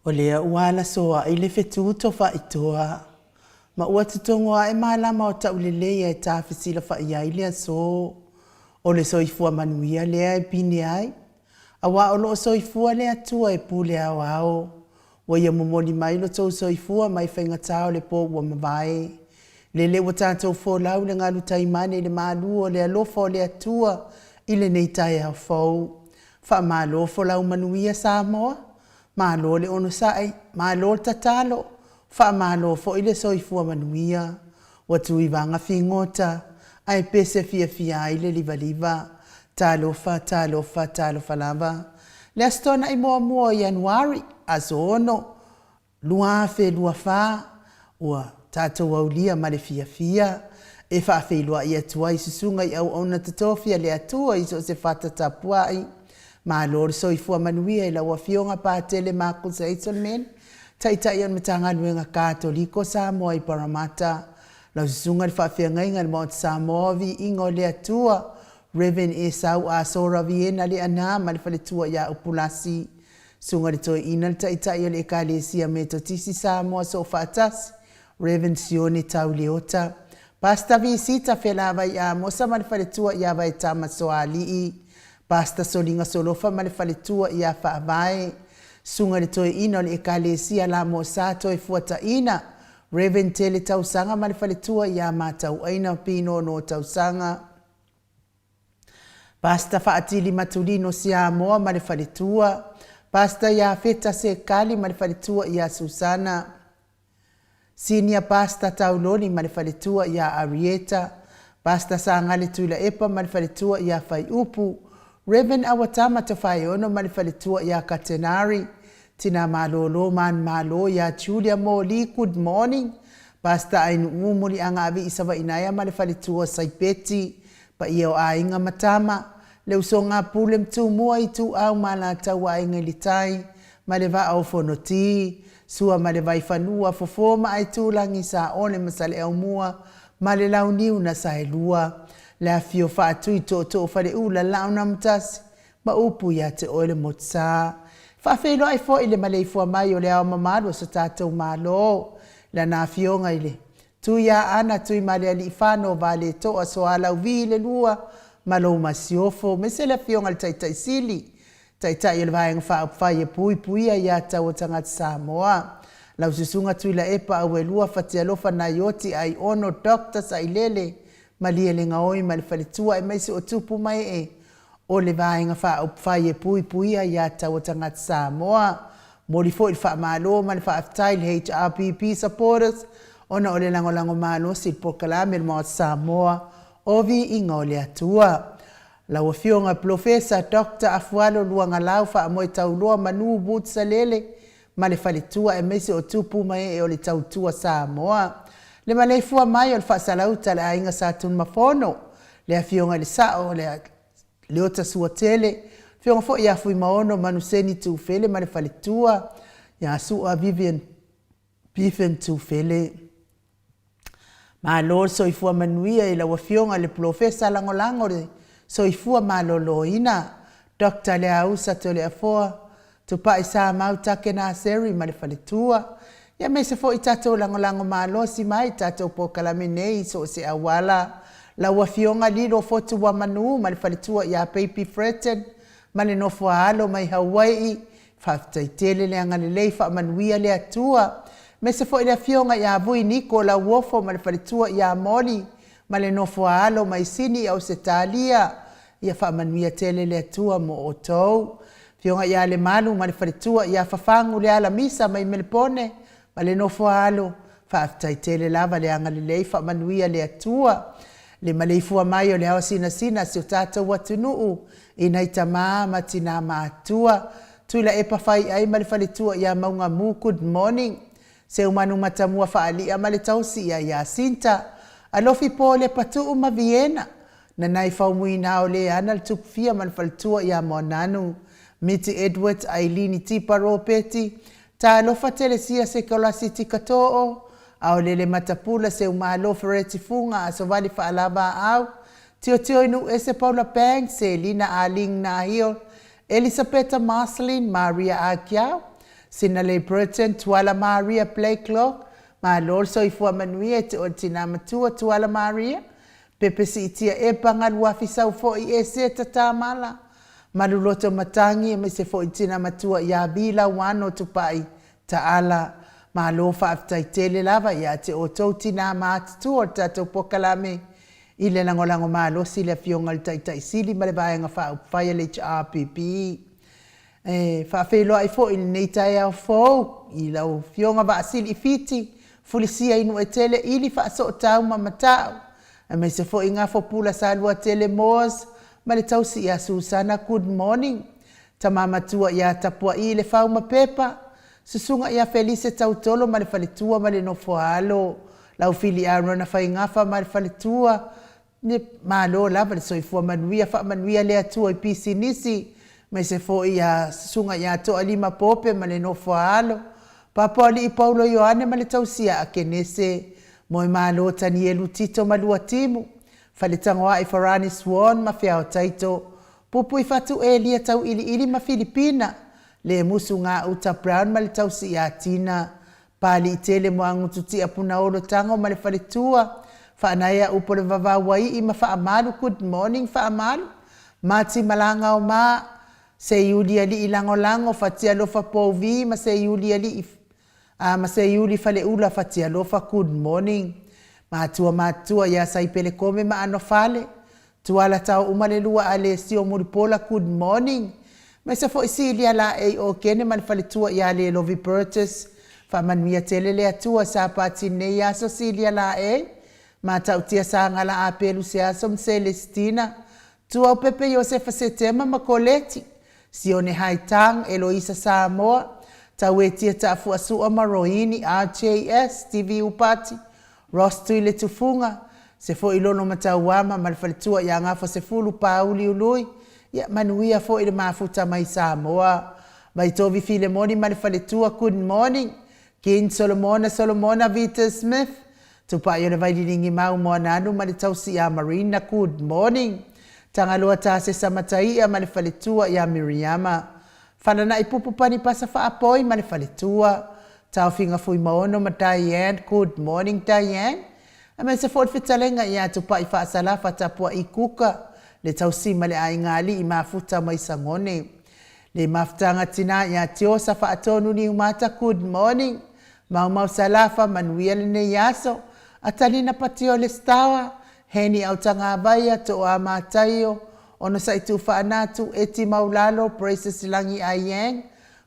O lea ua alasoaʻi le fetu tofaʻitoa, ma ua totogo aʻe malama o taulelei ae tafesilafaʻi ai le aso. O le soifua manuia lea e pine ai, auā o loo soifua le Atua e pule aoao. Ua ia momoli mai lo tou soifua mai faigatā o le pō ua mavae. Lele ua tatou folau i le galu taimane i le malu o le alofa o le Atua i lenei taeao fou. Faamalo folau manuia Samoa, malo le onosai, malo le tatalo, faamalo foi le soifua manuia. Ua tuivaga figota ae pese fiafia ai le livaliva. Talofa, talofa, talofa lava. Le Aso Toonai muamua o Ianuari, aso 6, 2024, ua tatou aulia ma le fiafia e faafeiloai atu ai i susuga i auauna totofi a le Atua i so o se fata tapuai. Malo le soifua manuia i lau Afioga Patele Marcus Hazelman, Taitai o le Matagaluega Katoliko Samoa i Parramatta, lau Susuga i le Faafeagaiga i le Maota Samoa o Viiga o le Atua, Rev. Esau Asora Viena Leaana ma le faletua ia Upulasi, Susuga i le Toeaina le Taitai o le Ekalesia Metotisi Samoa Soofaatasi, Rev. Sione Tau Leota, Pastor Visita Felavai Amosa ma le faletua ia Vaetama Soalii, Pastor Soliga Solofa ma le faletua ia Faavae, Susuga i le Toeaina o le Ekalesia Lamosa Toefuataina, Rev. Tele Tausaga ma le faletua ia Matauaina Pinono Tausaga, Pastor Faatili Matulino Siamoa ma le faletua, Pastor Iafeta Sekali ma le faletua ia Susana, Senior Pastor Tauloni ma le faletua ia Arieta, Pastor Sagale Tuilaepa ma le faletua ia Faiupu, Rev. Awatama Tofaeono ma le faletua ia Katenari, Tina malolo manumalo ia Julia Moli Good morning Pastor Ainuu Muliaga Avii Savainaea ma le faletua Saipeti Paia o aiga ma tama Le usoga a Pule ma Tumua Ituau ma Alataua Aiga i le Tai ma le Vaa o Fonoti Sua ma le Vaifanua Fofo ma Aitulagi Saole ma Saleaaumua ma le Launiu na Saelua Le Afio Faatui Tootoo Faleula Laonamotasi ma upu ia te oe le motu-sa. Faafeiloai foi le maleifua mai o le Ao mamalu o so tatou Malo, Lana Afioga i le Tuiaana Tuimalealiifano Vaaletoa Sualauvi le Lua ma lou Masiofo, aemaise le Afioga i le Taitai Sili, Taitai o le Vaega Faaupufai e Puipuia Ia Taua Tagata Samoa, lau Susuga Tuilaepa Auelua Fatialofa Naioti Aiono Doctor Sailele Malielegaoi ma le faletua aemaise o tupu ma ee o le Vaega Faaupufai e Puipuia Ia Taua Tagata Samoa. Momoli foi le faamalo ma le faafetai i le HRPP Supporters ona o le lagolago malosi i le polokalame le Maota Samoa o Viiga o le Atua. Lau Afioga Polofesa Doctor Afualo Luagalau Faamoetauloa Manu Wood Salele ma le faletua aemaise o tupu ma ee o le tautua Samoa. Le maleifua mai o le faasalauta a le aiga Sa Tunumafono, le Afioga i le Sao le Leota Suatele, Afioga foi ia Fuimaono Manuseni Tufele ma le faletua ia Sua Vivian Biffen Tufele. Malo le soifua manuia i lau Afioga i le Polofesa Lagolago o le Soifua Maloloina, Doctor Leausa Toleafoa Tupai Samau Takenaseri ma le faletua, aemaise foi tatou lagolago malosi mai i tatou polokalame nei i so o se auala. Lau Afioga Lilo Fotuamanu ma le faletua ia Baby Fretton ma le nofo a alo mai Hawai'i, faafetai tele le agalelei faamanuia le Atua. Aemaise foi le Afioga ia Vui Niko Lauofo ma le faletua ia Molly ma le nofo a alo mai Sini i Ausetalia, Ia faamanuia tele le Atua mo outou. Afioga ia Lemalu ma le faletua ia Fafagu Lealamisa mai Melepone ma le nofo a alo, faafetai tele lava le agalelei faamanuia le Atua. Le maleifua mai o le ao sinasina a si o tatou atunuu i nai tama ma tina matutua. Tuilaepa Faiai ma le faletua ia Maugamu good morning. Seumanu Matamua Faalia ma le tausi ia Iasinta. Alofi Polepa Tuu ma Viena Nanai Faumuina o Leana le Tupufia ma le faletua ia Moananu, Miti Edwards, Ailini Tipa Ropeti, Talofa Telesia Sekolasi Tikatoo, Aolele Matapula Seumalo Fereti Fuga Asovali Faalavaau, Tiotioinuuese Paula Banks, Selina Aling Nahil, Elisapeta Marceline, Maria Akiau, Sinalei Burton, Tuala Maria Blakelock, malo le soifua manuia i te oe le tina matua Tuala Maria, Pepe Siitia Epa Galuafi Saufo'i Eseta Tamala, Maluloto Matagi aemaise foi le tina matua ia Vi Lauano Tupai Taala. Malo faafetai tele lava ia te outou tina matutua o le tatou polokalame i le lagolago malosi i le Afioga i le Taitai Sili ma le Vaega Faaupufai a le HRPP. E faafeiloai foi i lenei taeao fou i lau Afioga Vaasili Fiti, Fulisia i Nuuetele ili Faasootau ma Mata'u, aemaise foi Gafopula Saluatele Moores ma le tausi ia Susana. Good morning. Tama matua ia Tapua'i Lefau ma Pepa, Susuga ia Felise Tautolo ma le faletua ma le nofo-a-alo, lau Fili Arona Faigafa ma le faletua, Malo lava le soifua manuia, faamanuia le Atua i pisinisi, aemaise foi ia Susuga ia Toalima Pope ma le nofo a alo, Papaoalii Paulo Ioane ma le tausia a Kenese, Moemalo Tanielu Tito ma Luatimu, Faletagoai Farani Swan ma Feao Taito, Pupuifatu Elia Tauiliili ma Filipina, Lemusu Gauta Brown ma le tausi ia Tina, Paliitele Moagututia Punaolo Tago ma le faletua, Faanaea Upo le Vavauaii ma Faamalu Good morning Faamalu, Mati Malaga o Ma, Seiuli Alii Lagolago Fatialofa Pouvi ma Seiuli Alii a ma Seiuli Faleula Fatialofa Good morning Matua Matutua ia Saipele Kome ma Anofale, Tuala tao uma le lua a Lesio Mulipola good morning Maise foi Silia Laei Okene ma le faletua ia Lelovi Burgess Faamanuia tele le Atua sa pati nei aso Silia Laei Matautia Sagala Apelu Seaso ma Celestina Tuaupepe Iosefa Setema ma Koleti Sione Haitang Eloisa Samoa Tauetia Taafuasua ma Roini RJS Stevie Upati Ross Tuiletufuga, se foi Lono Matauama ma le faletua ia Gafosefulu Pāuli Ului, ia manuia foi le mafuta mai Samoa. Vaitovi Filemoni ma le faletua, good morning. King Solomona Solomona Vita Smith, Tupai o le Vaililingi Mau Moananu ma le tausi ia Marina, good morning. Tagaloa Tasesa Mataia ma le faletua ia Miriama. Falana'i Pupu Panipasa Faapoi ma le faletua, Taofiga Fuimaono ma Diane, Good morning Diane. Aemaise foi le fetalaiga ia Tupai Faasalafa Tapua'i Kuka, le tausi ma le aiga alii mafuta mai Sagone. Le mafutaga tina ia Tiosa Faatonu Niumata, Good morning. Maumau Salafa, manuia lenei aso. Atalina Patio Lesitawa, Heni Autagavaia, Toa Mataio, Onosai Tuufaanatu, Eti Maulalo, Praises Lagi Aiyang,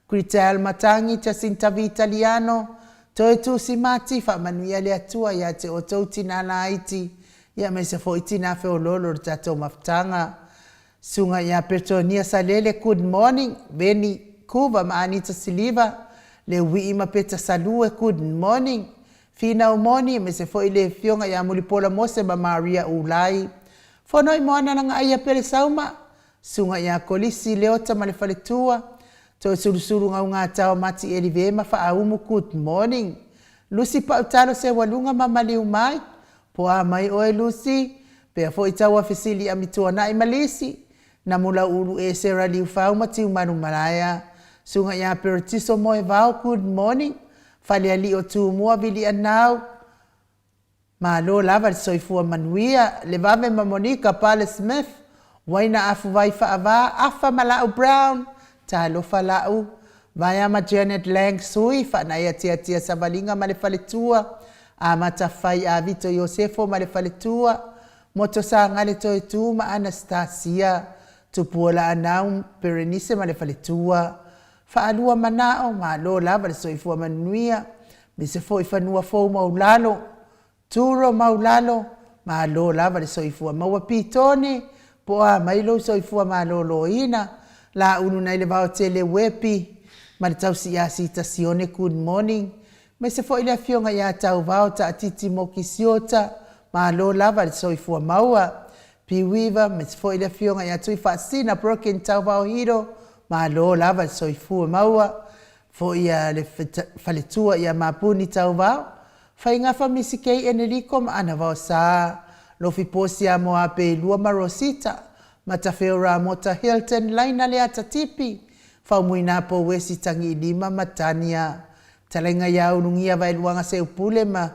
Kritel Matangi, Jacinta Vitaliano, Toe Tusi Mati, Faamanuia le Atua ia te outou tina laiti, ia aemaise foi tina feoloolo o le tatou mafutaga. Susuga ia Petonia Salele, good morning, Veni Kuva ma Anita Siliva, Leuii ma Peta Salue, good morning, Finau Moni, aemaise foi le Afioga ia Mulipola Mose ma Maria Ulai. Fonoi Moana Lagaaia Pele Sauma, Susuga ia Kolisi Leota ma le faletua, Toesulusulu Gaugataoa Mati Elive ma Faaumu, good morning. Lucy Pautalo Seualuga ma Maliu Mai, Po a mai oe Lucy, pea foi taua fesili Amituana'i ma Lisi, Namulau'ulu Esera Liufau ma Tiumalu Malaea, Susuga ia Peretiso Moevao, good morning. Falealii o Tumua Vilianau, Malo lava le soifua manuia, le vave ma Monica Pale Smith, Uaina Afuvai Faava, Afa ma La'u Brown, Talofa La'u, Vaea ma Janet Lang Sui, Faanaia Tiatia Savaliga ma le faletua, Amata Fai Avito Iosefo ma le faletua, Moto Sagale Toetu ma Anastasia, Tupuola Anau Perenise ma le faletua, Faalua manao, malo lava le soifua manuia, me se foi fanua fou maulalo, turo maulalo, malo lava le soifua maua pitone, po a mai lou soifua maloloina, laulu nai le vaotele uepi, ma le tausi ia Sita Sione good morning, me se foi le afioga ia Tauvao Taatiti Moki Siota, malo lava le soifua maua. P. Weaver, me se foi le afioga ia Tuifaasisina Broken Tauvao Hiro, malo lava le soifua maua. Foi a le faletua ia Mapuni Tauvao, Faigafa Misi Kei Eneliko ma Ana Vaosa, Lofi Posi a Moape Lua ma Rosita, Matafeo Ramota Hilton Laina Leata Tipi, Faumuina Pouesi Tagiilima ma Tania. Fetalaiga ia Ulugia Vaeluaga Seupule ma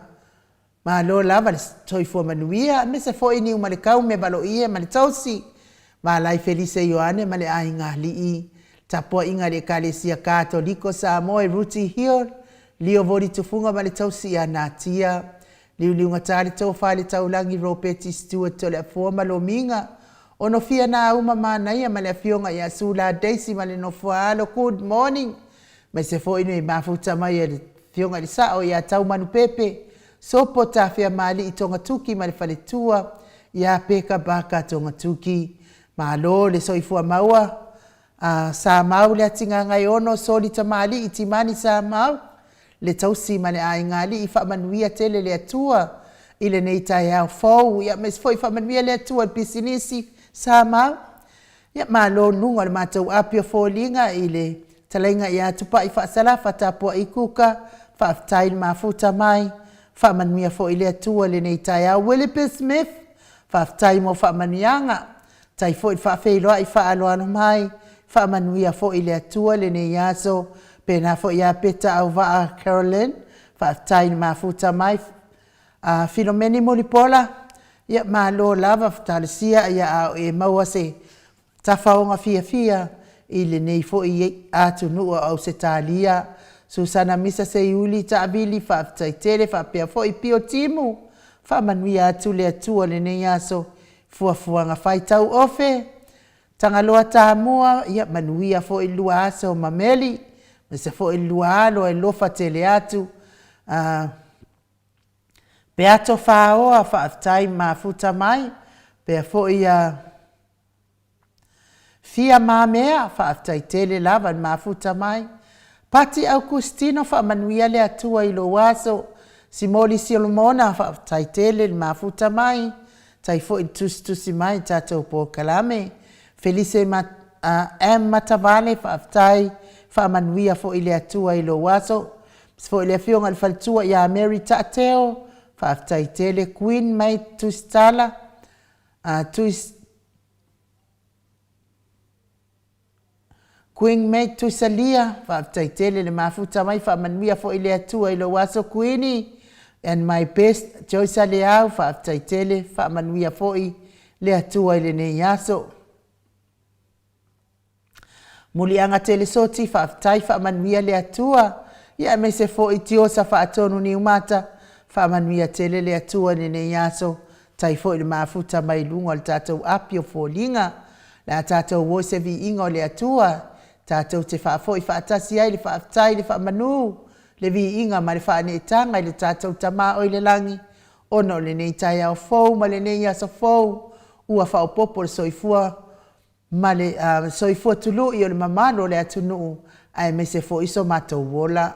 Malo lava le soifua manuia aemaise foi Niumalekau Mevaloie ma le tausi, Valai Felise Ioane ma le aiga alii, tapuaiga i le Ekalesia Katoliko Samoa i Rooty Hill, Leo Voli Tufuga ma le tausi ia Natia, Liuliugata le Tofa i le Taulagi Ropeti Stewart Toleafoa ma Lomiga, Onofia Nauma Manaia ma le Afioga ia Sula Daisy ma le Nofoaalo, Good morning. Aemaise foi le mafuta mai e le Afioga i le Sao ia Taumanu Pepe, Sopo Tafeamali'i Togatuki ma le faletua ia Peka Baka Togatuki. Malo le soifua maua a Samau le Atigagaeono, Soli Tamali'i Timani Samau, le tausi ma le aigali'i, faamanuia tele le Atua i lenei taeao fou. Ia aemaise foi faamanuia le Atua i le pisinisi Samau. Ia malo i luga o le matou api o foliga i le fetalaiga ia Tupai Faasalafa Tapuai Kuka, faafetai le mafuta mai, faamanuia foi le Atua i lenei taeao. Willie P. Smith, faafetai mo faamanuiaga, faafetai foi le faafeiloai faaaloalo mai, faamanuia foi le Atua i lenei aso. Pena foi ia Peta Auvaa Carolyn, faafetai le mafuta mai. Filomeni Mulipola, ia malo lava talosia ia a o e maua se tafaoga fiafia i lenei foi atunuu o Ausetalia. Susana Misa Seiuli Taavili, faafetai tele faapea foi Pio Timu, faamanuia atu le Atua i lenei aso fuafuaga fai tauofe. Tagaloa Tamua, ia manuia foi le lua aso ma Meli, aemaise foi le lua alo e alofa tele atu. Peato Faoa, faafetai mafuta mai, pea foi ia Fia Mamea, faafetai tele lava le mafuta mai. Pati Aukustino, faamanuia le Atua i lou aso. Simoli Solomona, faafetai tele le mafuta mai, tai foi le tusitusi mai i tatou polokalame. Felise M. Matavale, faafetai, faamanuia foi le Atua i lou aso. Aemaise foi le afioga i le faletua ia Mary Taateo, faafetai tele. Queen May Tusitala, Queen May Tuisalia, faafetai tele le mafuta mai, faamanuia foi le Atua i lou aso Kuini. And my best, Joyce Aleau, faafetai tele, faamanuia foi le Atua i lenei aso. Muliaga Telesoti, faafetai, faamanuia le Atua, ia aemaise foi Tiosa Faatonu Niumata, faamanuia tele le Atua i lenei aso, tai foi le mafuta mai luga o le tatou api o foliga. Le a tatou o i se viiga o le Atua, tatou te faafoi faatasi ai le faafetai, le faamanu, le viiga ma le faaneetaga i le tatou Tama o i le lagi, ona o lenei taeao fou ma lenei aso fou, ua faaopoopo le soifua ma le soifua tului o le mamalu o le atunuu aemaise foi so matou ola.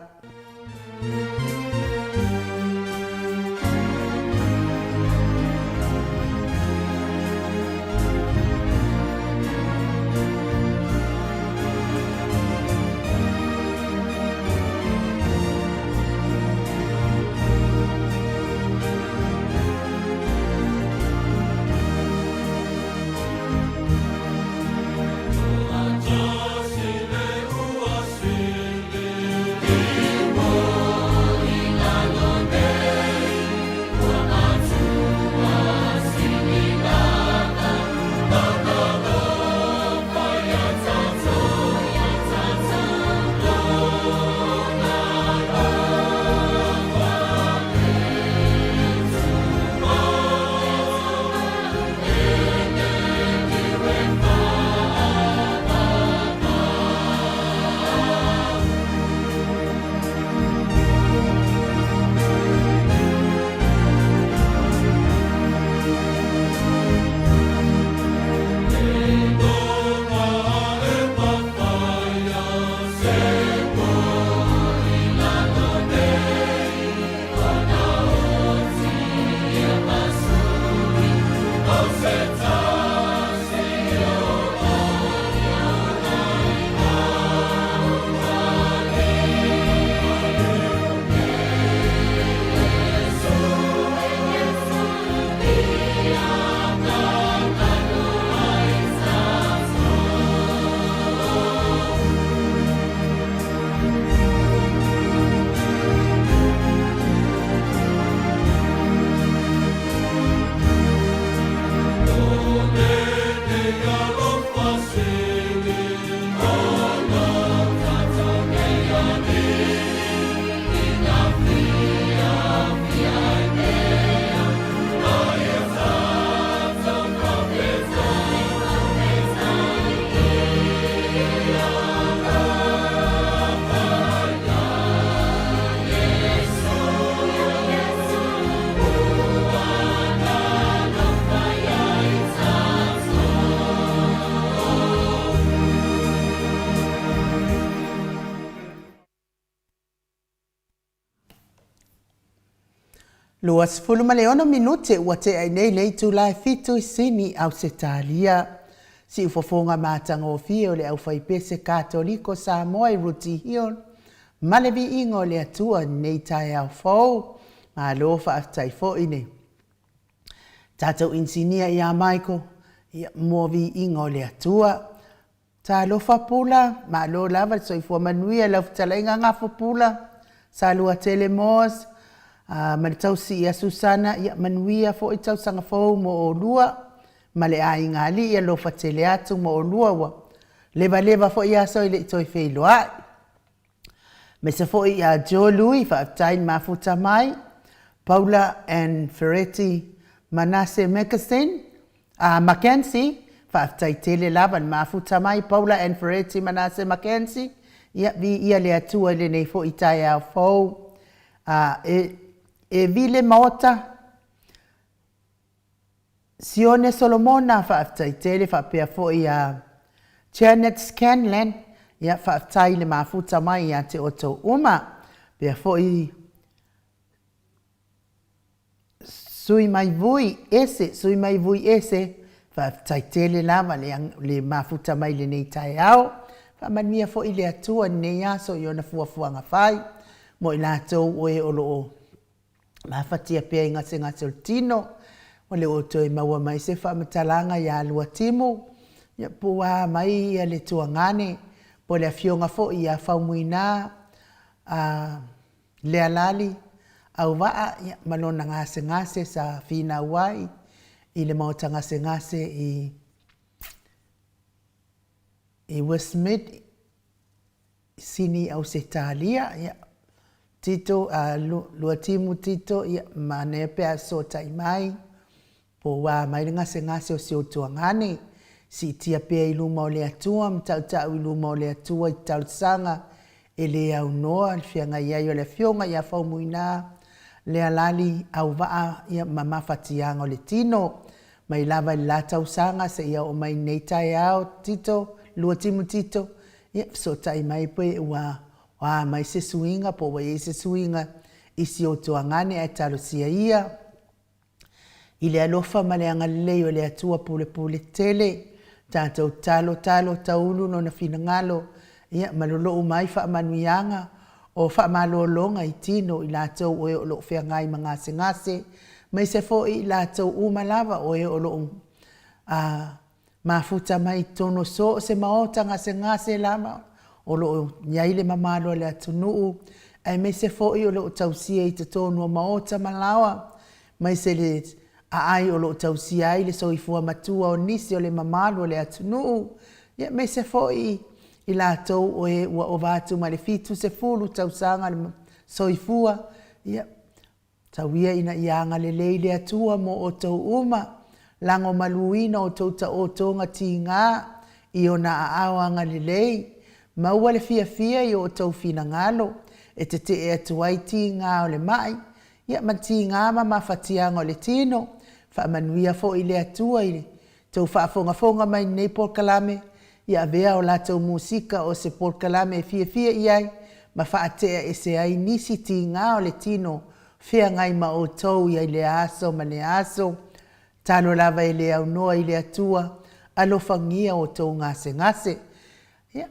26 minute ua tea ai nei le itula e 7 i Sini, Ausetalia. Siufofoga matagofie o le aufaipese Katoliko Samoa i Rooty Hill ma le viiga o le Atua i lenei taeao fou. Malo faafetai foi le tatou inisinia ia Michael ia, mo viiga o le Atua. Talofa Pula, malo lava le soifua manuia i lau fetalaiga Gafo Pula, Saluatele Moss, ma le tausi ia Susana, ia manuia foi tausaga fou mo oulua ma le aiga alii, alofa tele atu mo oulua ua levaleva foi aso e le i toe feiloai. Aemaise foi ia Joe Lui, faafetai le mafuta mai, Paula and Fereti Manase Mackenzie, faafetai tele lava le mafuta mai, Paula and Fereti Manase Mackenzie, ia viia le Atua i lenei foi taeao fou. E Vile Maota, Sione Solomona, faafetai tele, faapea foi ia Janet Scanlan, ia faafetai le mafuta mai ia te outou uma. Pea foi Sui Mai Vui Ese, Sui Mai Vui Ese, faafetai tele lava le mafuta mai lenei taeao. Faamanuia foi le Atua i lenei aso i ona fuafuaga fai mo i latou o e o lo o mafatia pea i gasegase o le tino, o le ua toe maua mai se faamatalaga ia Luatimu, ia po ua a mai ia le tuagane, po o le afioga foi ia Faumuina Lealali Auvaa ia, ma lona gasegase sa finau ai i le maota gasegase i Westmead, Sini Ausetalia, ia, Tito, Luatimu Tito, ia, manaia pe a fesootai mai, po ua a mai le gasegase o si ou tuagane, siitia pea i luma o le Atua ma tautau i luma o le Atua i talosaga e le aunoa le feagai ai o le afioga ia Faumuina Lealali Auvaa ia, ma mafatiaga o le tino. Mai lava i le la tausaga seia oo mai nei taeao, Tito, Luatimu Tito, ia fesootai mai pe ua a mai se suiga po ua i ai se suiga i si ou tuagane, ae talosia ia i le alofa ma le agalelei o le Atua pulepule tele, tatou talo talo taulu lona finagalo, ia ma lolou mai faamanuiaga o faamalologa i tino i latou o e o lo o feagai ma gasegase, aemaise foi i latou uma lava o e o lo o mafuta mai i totonu o so o se maota gasegase lava o lo o i ai le mamalu o le atunuu, aemaise foi o lo o tausia i totonu o maota ma laoa, aemaise le aai o lo o tausia ai le soifua matua o nisi o le mamalu o le atunuu, aemaise foi i latou o e ua ova atu ma le 70 tausaga le soifua, ia tau ia ina ia agalelei le Atua mo outou uma, lagomaluina outou taotoga tiga i ona aao agalelei, maua le fiafia i o outou finagalo e tetee atu ai tiga o le mai, ia ma tiga ma mafatiaga o le tino. Faamanuia foi le Atua i le tou faafogafoga mai i lenei polokalame, ia avea o latou musika o se polokalame e fiafia i ai ma faatea ese ai nisi tiga o le tino feagai ma outou i lea aso ma lea aso. Talo lava e le aunoa i le Atua, alofagia outou gasegase. Ia,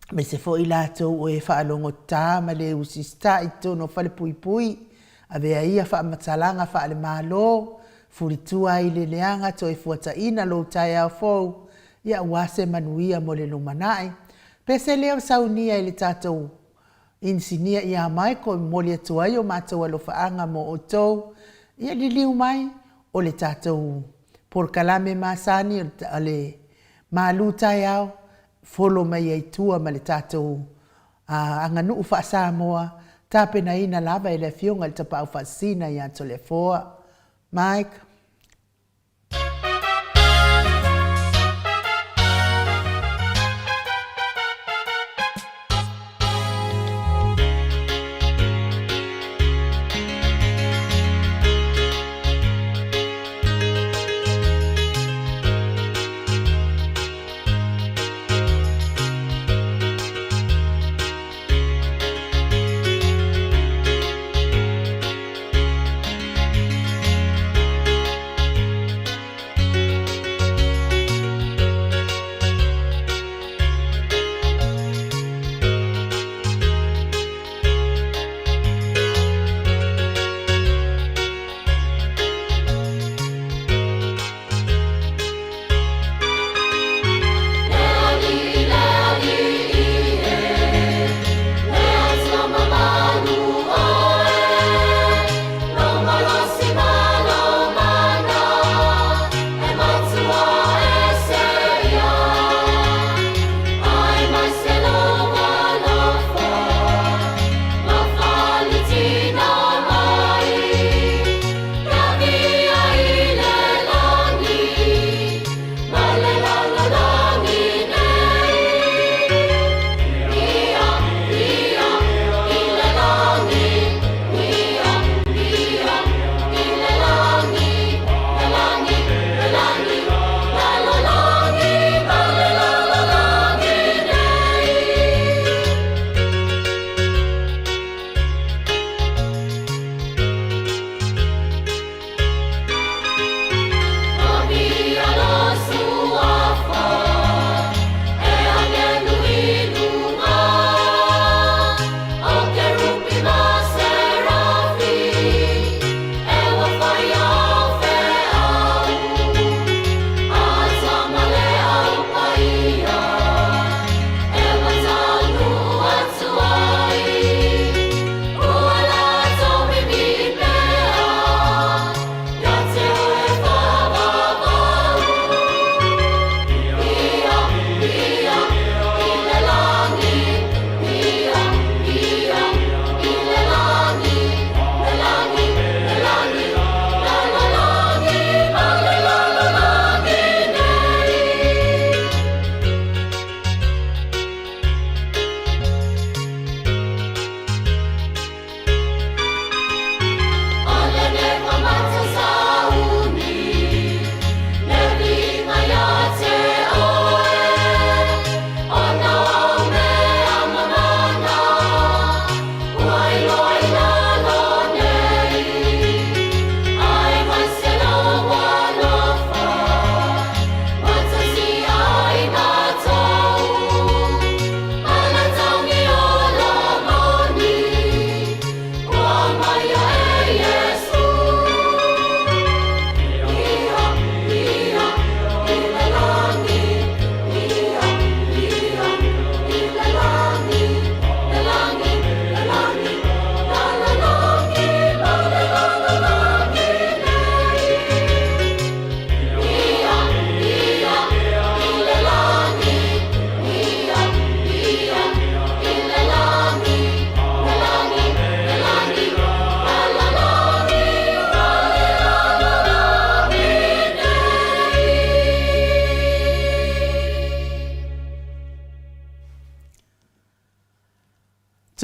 aemaise foi latou o e faalogotata ma le usista i totonu o falepuipui, avea ia faamatalaga faale-Malo, fulitua ai le leaga, toe fuataina lou taeao fou, ia aua se manuia mo le lumanai. Pe se leo saunia i le tatou inisinia ia Michael, momoli atu ai o matou alofaaga mo outou, ia liliu mai o le tatou polokalame masani o le malu taeao, folo mai ai tua ma le tatou aganuu faa-Samoa, tapenaina lava e le afioga i le Tapaau Faasisina ia Toleafoa. Mike.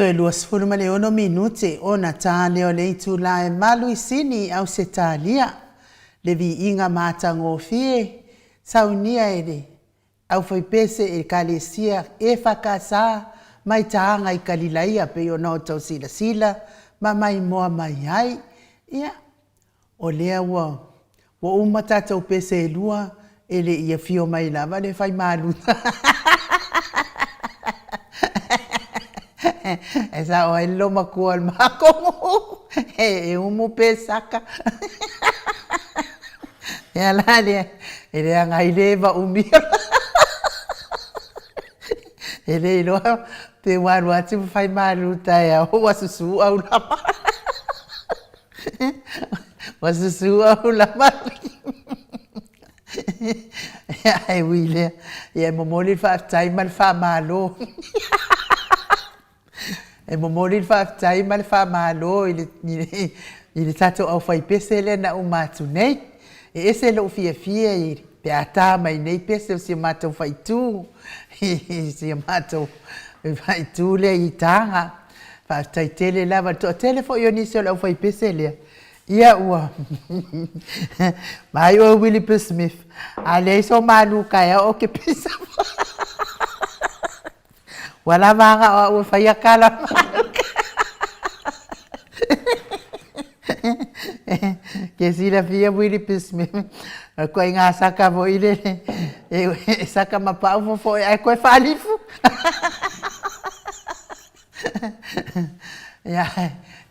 Toe 26 minute ona ta lea o le itula e malu i Sini i Ausetalia, le viiga matagofie saunia e le aufaipese Ekalesia EFKS mai Taga i Kalilaia pei ona outou silasila ma maimoa mai ai. Ia, o lea ua ua uma tatou pese e lua, e le i afio mai lava le Faimalu. E sao ai le loomatua o le matou nuu, e umu pe saka. Ia la lea, e leaga ai le Eva umi. E le iloa pe ua alu atu ma fai malu taeao ua susu aulama. Ua susu aulama. Ae ui i lea, ia e momoli le faafetai ma le faamalo. E momoli le faafetai ma le faamalo i le tatou aufaipese lea na uma atu nei. E ese lou fiafia pe a ta mai nei pese o si a matou faaitu, si a matou faaitu lea i Taga. Faafetai tele lava. Le toatele foi o nisi o le aufaipese lea, ia ua vaai oe Willipe Smith, a leai so malu taeao ou te pisa. Ua lava a na o au e faia tala Ke silafia Willipe Smith, o le ituaiga saka foi lele e saka ma pau fofoe ae toe faalifu. Ia,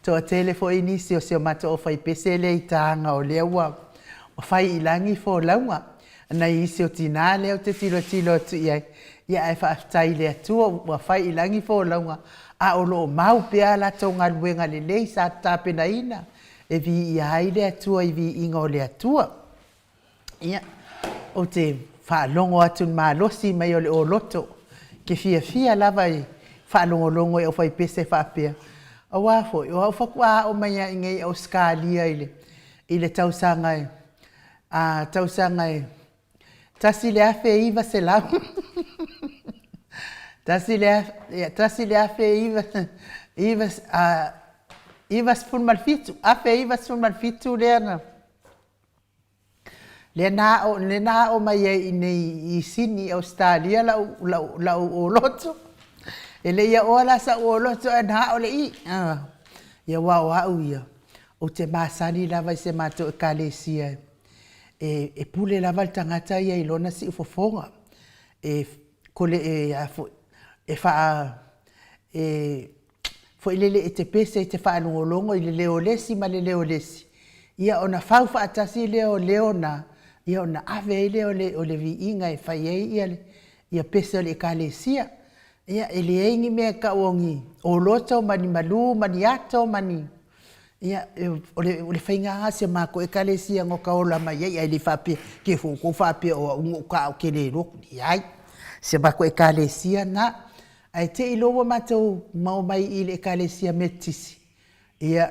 toatele foi nisi o si o matou aufaipese lea i Taga o lea ua fai i lagi folauga. Nai isi o tina lea ou te tilotilo atu i ai, ia ae faafetai i le Atua ua fai i lagi folauga, a o lo o mau pea a latou galuega lelei sa tapenaina e viia ai le Atua i viiga o le Atua. Ia, ou te faalogo atu i le malosi mai o le oloto, ke fiafia lava i faalogologo i aufaipese faapea, aua foi o au faatoa aao mai lava i inei i Ausetalia i le tausaga e a tausaga e 1900, 1997, 1997 lea na lea na aʻo, lea na aʻo mai ai i inei i Sini i Ausetalia lau, lau, lau oloto. E le i aʻoa la saʻu oloto ae na aʻo le i. Ia aua o au ia, ou te masani lava i se matou Ekalesia e, e pule lava le tagata ia i lona siufofoga. E, kole, e, a foi, e faa, e, foi lele e te pese e te faalogologo i le leo o le isi ma le leo o le isi, ia ona fau faatasi lea o leo na, ia ona ave ai lea o le, o le viiga e fai ai ia, ia pese o le Ekalesia. Ia, e leai ni mea e tau o ni oloto ma ni malū ma ni ato ma ni, ia, o le, o le faiga lena a si a matou Ekalesia na ota ola mai ai, ae le faapea, te foi outou faapea o au na ou ta'a ou te le lotu, leai. Si a matou Ekalesia lena. Ae te i loa ua matou maua mai i le Ekalesia Metotisi, ia,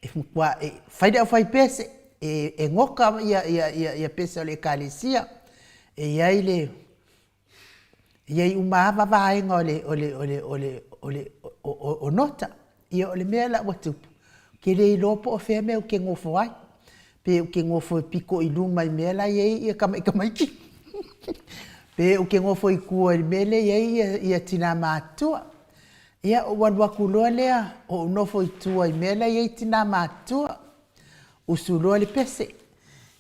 e matua, e fai le aufaipese, e, e goka ia, ia, ia, ia pese o le Ekalesia. E i ai le, e i ai uma lava vaega o le, o le, o le, o le, o le, o, o, o nota. Ia, o le mea la ua tupu, ou te le iloa po o fea mea ou te nofo ai. Pe ou te nofo e pito i luma i mea la e i ai ia tamaitamaiti, pe ou te nofo i tua i le mea lea e i ai ia, ia tinā matutua. Ia, ou alu atu loa lea, ou nofo i tua i mea la e i ai tinā matutua. Usu loa le pese.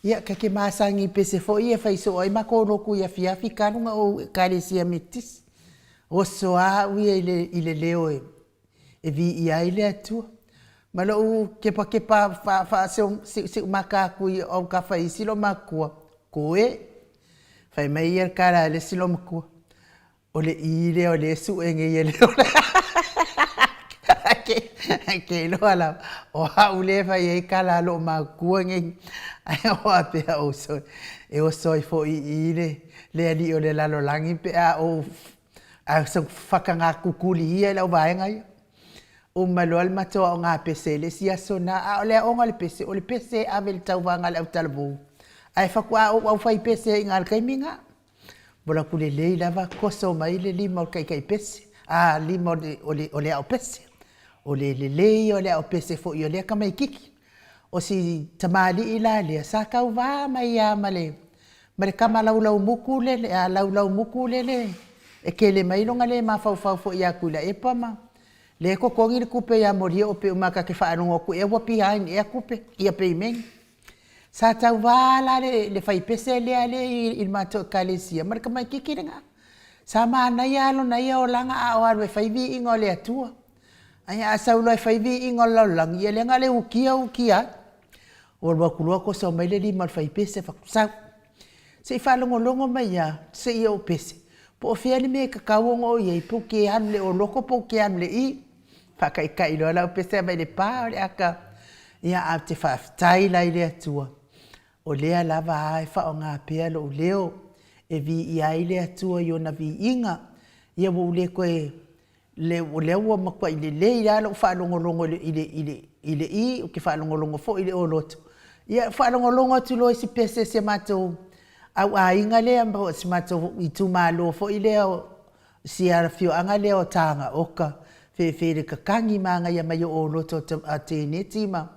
Ia, ta te masani i pese foi ia e fai soo ai matou lotu i afiafi talu ona ou Ekalesia Metotisi. Oso lava au ia i le, i le leo e e viia ai le Atua. Ma lou kepakepa faasiusiu maka atu i autafa i isi loomatua, Koe! Fai mai ia le tala a le isi loomatua, O le i lea o lea e sue nei e le ola. Ae ke iloa lava, o au lea e fai ai tala a loomatua nei, ae o faapea ou soe, e oso ai foi i i le alii o le lalolagi pe a ou Ae o se fataga tutuli ia i lau vaega ia. Uma loa le matou aoga pese i le isi aso na, a o le aoga o le pese, o le pese e ave i le tauvaga a le autalavou. Ae faatoa ou aufai pese ai i ina i le taimi lena. Ua alu atu lelei lava toso mai le lima o le taitai pese, a, lima o le, o le, o le ao pese. O le lelei ia o le aopese foi o lea tamaititi. O si tamalii la lea sa tauva mai lava ma le ma le tama laulaumutu lele a laulaumutu lele e tele mai lona le mafaufau foi ia Tuilaepa ma lea e totogi le tupe ia Molioo pei uma lava ta te faalogo atu ea ua behind ea tupe ia peimegia. Sa tauva la le faipese lea i le matou ekalesia ma le tamaititi lena. Sa manaia lava lona ia olaga a o alu e fai viiga o le Atua. Ae a sau loa e fai viiga o le lalolagi, ia lea na o le utia utia ai. Ua alu atu loa toso mai le lima o le faipese fai atu, sau, se i faalogologo mai lava se i ou pese, po o fea le mea e tatau ona ou i ai, pe ou te alu i le oloto pe ou te alu i le i. Faataitai loa lau pese aumai le pa o le ata. Ia ae ou te faafetai la i le Atua, o lea lava a e faaaoga pea lou leo e viia ai le Atua i ona viiga. Ia ua ou le toe O lea ua matuai lelei lava lou faalogologo i le i le i, ou te faalogologo foi i le oloto. Ia ou faalogologo atu loa i si pese a si a matou auaiga lea po o si o matou itumalo foi lea o si afioaga lea o Tagaoka, fefe i le tatagi manaia mai o oloto a Teneti ma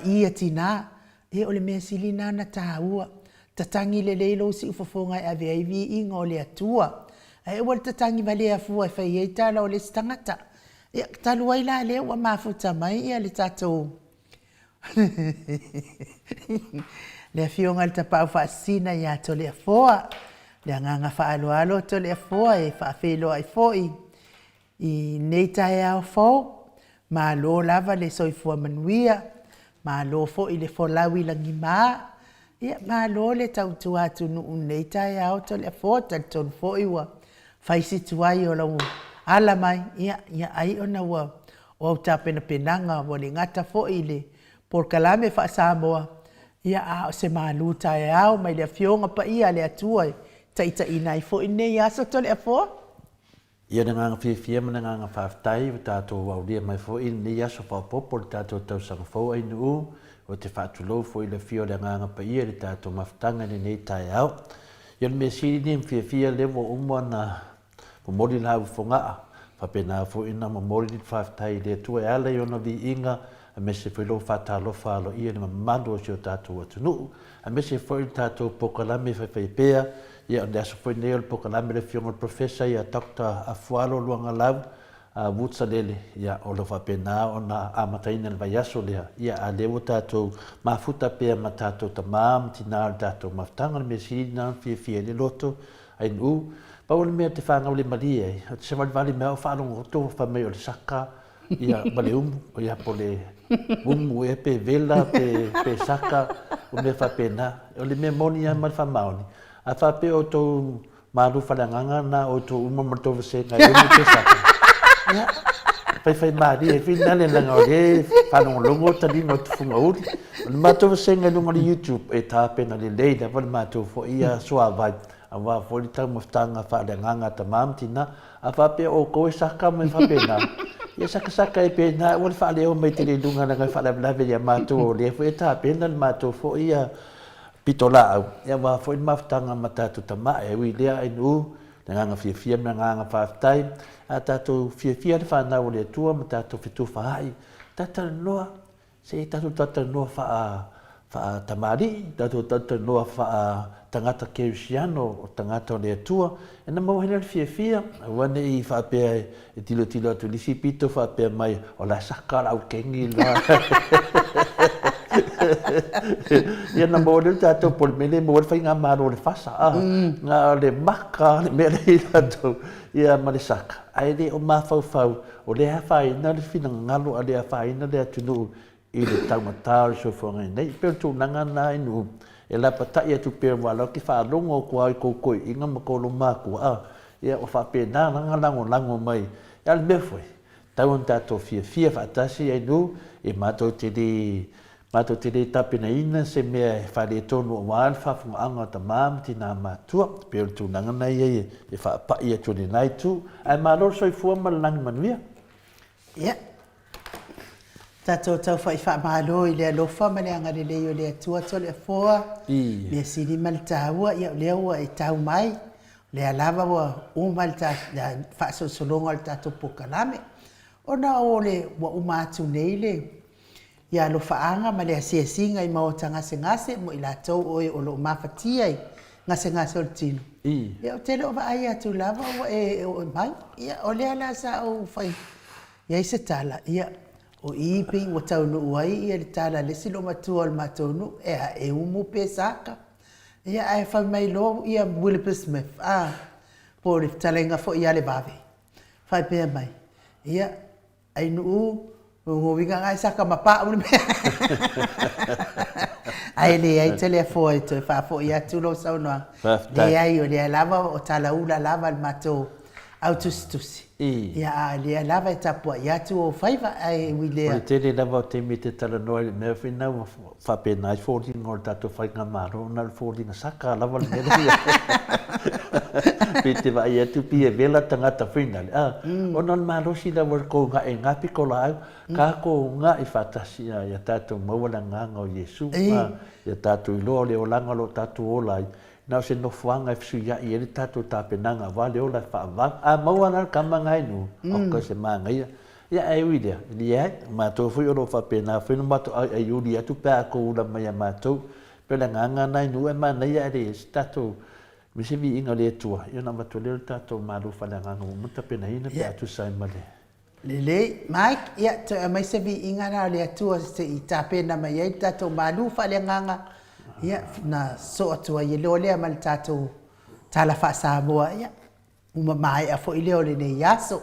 i a tina. Ia o le mea sili lena ona taua, tatagi lelei lou siufofoga e ave ai viiga o le Atua, ae aua le tatagi valea fua e fai ai tala o le isi tagata. Ia, talu ai la lea ua mafuta mai ia le tatou le Afioga i le Tapaau Faasisina ia Toleafoa. Le agaga faaaloalo Toleafoa e faafeiloai foi I lenei taeao fou, malo lava le soifua manuia, malo foi le folau i lagima, ia malo le tautua atunuu i lenei taeao Toleafoa. Talitonu foi ua fai si tuai o lou ala mai, ia, ia ai ona ua o au tapenapenaga ua le gata foi i le polokalame faa-Samoa, ia a o se malu taeao mai le Afioga Paia a le Atua e taitaiina ai foi lenei aso Toleafoa. Ia le agaga fiafia ma le agaga faafetai ua tatou aulia mai foi i lenei aso faaopoopo i le tatou tausaga fou Ainuu. Ou te faatulou foi i le afio o le Agaga Paia i le tatou mafutaga i lenei taeao. Ia o le mea sili lenei ma fiafia lea ua uma ona momoli la au Fogaa, faapena foi ona momoli le faafetai i le Atua e ala i ona viiga aemaise foi lou faatalofa aloaia i le mamalu o si o tatou atunuu, aemaise foi le tatou polokalame faifaipea. Ia, o le aso foi lenei o le polokalame a le Afioga i le Professor ia Doctor Afualo Luagalau Woods-Alele, ia, o lo o faapena ona amataina i le vaiaso lea, ia, a o lea ua tatou mafuta pea ma tatou tama ma tina o le tatou mafutaga, o le mea sili lena ona fiafia ai le loto, ainu. Pau o le mea ou te faagaulemalie ai, ou te savalivali mai lava o faalogo fai mai o le saka, Ia, ma le umu, ia, po o le umu ea pe vela pe, pe saka, o mea faapena. O le mea moni lava ma le faamaoni, a faapea o outou malu faaleagaga na outou uma ma le tou vasega e umu pe saka, ia, faifaimalie ai foi lena leaga o lea e faalogologo taliga o tufuga uli. O le matou vasega i luga o le YouTube, e tapena lelei lava le matou foi suavai aua foi le taumafataga faaleagaga a tama ma tina. A faapea o outou e saka ma mea faapena, ia sakasaka ai pena, aua le faaleo mai tele i luga leaga e faalavelave ia matou o lea foi e tapena le matou foi pitolaau, ia aua foi le mafutaga ma tatou tama. E ui i lea, ainu, le agaga fiafia ma le agaga faafetai, a tatou fiafia le fanau a le Atua ma tatou fetufaai, talatalanoa, Se i tatou talatalanoa faa, faa-tamalii, tatou talatalanoa faa-tagata kerisiano, o tagata o le Atua, ina maua ai lea o le fiafia, aua ne i faapea e tilotilo atu i le isi pito faapea mai, o la e saka lau kegi la. Ia na maua lea o le tatou po o le mea lea e maua ai le faigamalo o le fasa, a, na o le maka le mea lea i latou, ia ma le saka, ae le o mafaufau O lea e afaina le finagalo a le afaina le atunuu i le taugata o le soifuaga i nei. E pei o le tulaga lena i nuu e lapatai atu pea aua o la ou te faalogo atu lava i tou toeaiina ma tou lomatua a, ia ua faapena la ona lagolago mai. A o le mea foi, e tatau ona tatou fiafia faatasi ai nuu e matou te le Matou te le tapenaina se mea e faaletonu aua le faafogaaga a tama ma tina matutua. E pei o le tulaga lena e i ai e faapai atu i lena itu. Ae malo le soifua ma le lagi manuia. Ia, tatou taufa'i faamalo i le alofa ma le agalelei o le Atua Toleafoa, mea sili ma le taua, ia o lea ua e tau mai, o lea lava ua uma le faasolosologa o le tatou polokalame. Ona o le ua uma atu nei le ia alofaaga ma le asiasiga i maota gasegase mo i latou o e o lo o mafatia i gasegase o le tino, ia ou te le o vaai atu lava ua e oo mai. Ia o lea la sa ou fai i ai se tala, ia o i pei ua taunuu ai ia le tala a le isi loomatua o le matou nuu, e a, e umu pe saka? Ia ae fai mai loa ia Wilbur Smith, a, po o le fetalaiga foi ia Levave, faapea mai, ia, Ainuu, lona uiga na e saka ma pau le mea. Ae leai Toleafoa e toe faafoi atu lou saunoaga. Faafetai. Leai, o lea lava o talaula lava le matou au tusitusi. I. Ia, a o lea lava e tapuai atu ou faiva, ae ui lea. O le tele lava o taimi e te talanoa ai i le mea foi lena ua faapena ai foliga o le tatou faigamalo ona o le foliga saka lava le mea lea. Pei te vaai atu pei e vela tagata foi nale, a, ona o le malosi lava o le kou gae i ngā piko laau, kākou gae faatasi a ia tātou maua le agaga o Iesu, a, ia tātou iloa o le olaga o lo o tātou ola ai, na o se nofoaga e fesuiaʻi ai le tatou tapenaga aua le ola e faavavau. A maua la le kama nga e nu, o se manaia. Ia ae ui lea, leai, o matou foi o lo o faapena foi ona matou aiaiuli atu pe a kou ula mai ia matou. Pei o le agaga lena i nuu e manaia ae leai se tatou me se viiga o le Atua, ia ona avatu lea o le tatou malo faaleagaga ua uma ona tapenaina pe a tusa ai ma le. Lelei, Mike, ia toe aumai se viiga la o le Atua se i tapena mai ai le tatou malu faaleagaga, ia na sosoo atu ai loa lea ma le tatou tala faa-Samoa, ia ua maea foi lea o lenei aso.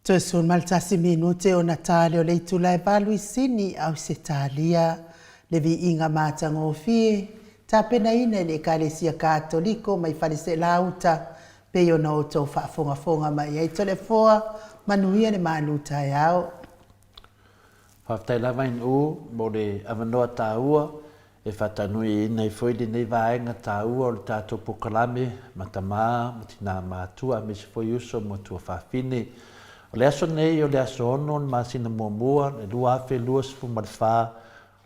Toe 11 minute ona tale o le itula e valu i Sini, Ausetalia. Le viiga matagofie, tapenaina e le Ekalesia Katoliko mai Faleseelauta, pei ona outou faafogafoga mai ai. Toleafoa, manuia le malu taeao. Faafetai lava Inu mo le avanoa taua e faatanuiaina ai foi lenei vaega taua o le tatou polokalame ma tamā ma tinā matua aemaise foi uso ma tuafafine. O le aso nei o le aso 6 o le masina muamua le 2024,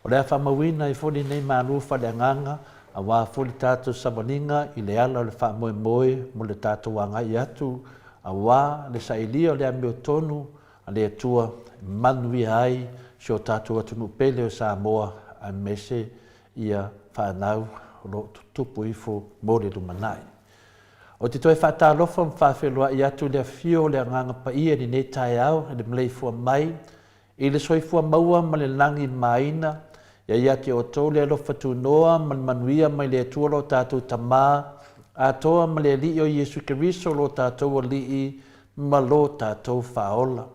o le a faamauina ai foi lenei malu faaleagaga aua foi le tatou savaliga i le ala o le faamoemoe mo le tatou agai atu aua le sailia o le amiotonu a le Atua e manuia ai si o tatou atunuu pele o Samoa aemaise ia fanau o lo o tutupu ifo mo le lumanai. Ou te toe faatalofa ma faafeiloai atu i le afio o le Agaga Paia i lenei taeao i le maleifua mai i le soifua maua ma le lagi maina, ia ia te outou le alofa tunoa ma le manuia mai le Atua lo tatou Tama atoa ma le Alii o Iesu Keriso lo tatou Alii ma lo tatou Faaola.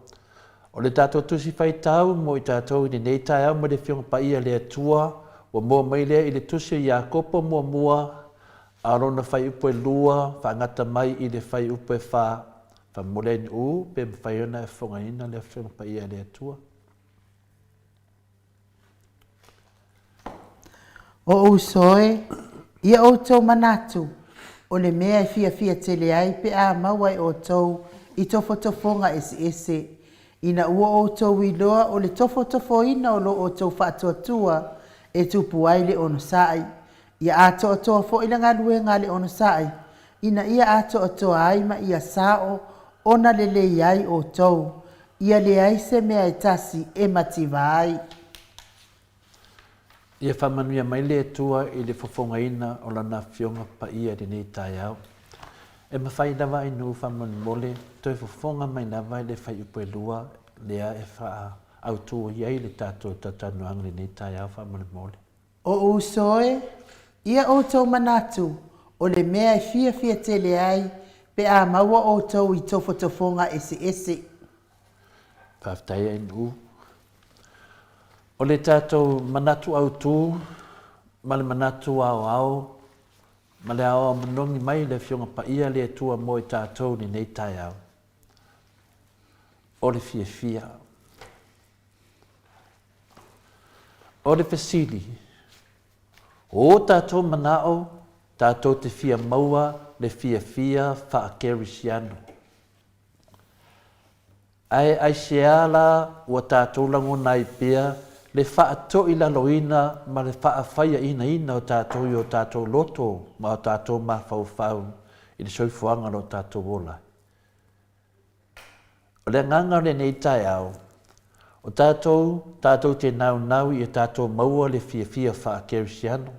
O le tatou Tusi Faitau mo i tatou i lenei taeao mai le Afioga Paia a le Atua, ua moa mai lea i le Tusi o Iakopo muamua, a o lona fuaiupu e lua, faagata mai i le fuaiupu e fa. Faamomoli ai Nu'u, pe mafai ona e fofogaina le Afioga Paia a le Atua. O uso e, ia outou manatu, o le mea e fiafia tele ai pe a maua e outou i tofotofoga eseese, ina ua outou iloa o le tofotofoina o lo outou faatuatua e tupu ai le onosai, ia atoatoa foi le galuega a le onosai, ina ia atoatoa ai ma ia sao ona lelei ai outou, ia leai se mea e tasi e mativa ai. Ia faamanuia mai le Atua i le fofogaina o Lana Afioga Paia i lenei taeao. E mafai lava ai nuu faamolemole toe fofoga mai lava i le fuaiupu e lua lea e faaautu ai le tatou talatalanoaga i lenei taeao faamolemole. O uso e, ia outou manatu, o le mea e fiafia tele ai pe a maua outou i tofotofoga eseese. Faafetai ai Nu'u. O le tatou manatu autu ma le manatu aoao ma le aoao manogi mai le Afioga Paia le Atua mo i tatou i lenei taeao, o le fiafia. O le fesili, o ō tātou manao tātou te fia maua le fiafia faa-Kerisiano? Ae aisea la ua tātou lagona ai pea le faatoilaloina ma le faafaiainaina o tātou i ō tātou loto ma ō tātou mafaufau i le soifuaga o lo tātou ola? O le agaga o lenei taeao, o tātou, tātou te naunau ia tātou maua le fiafia faa-Kerisiano.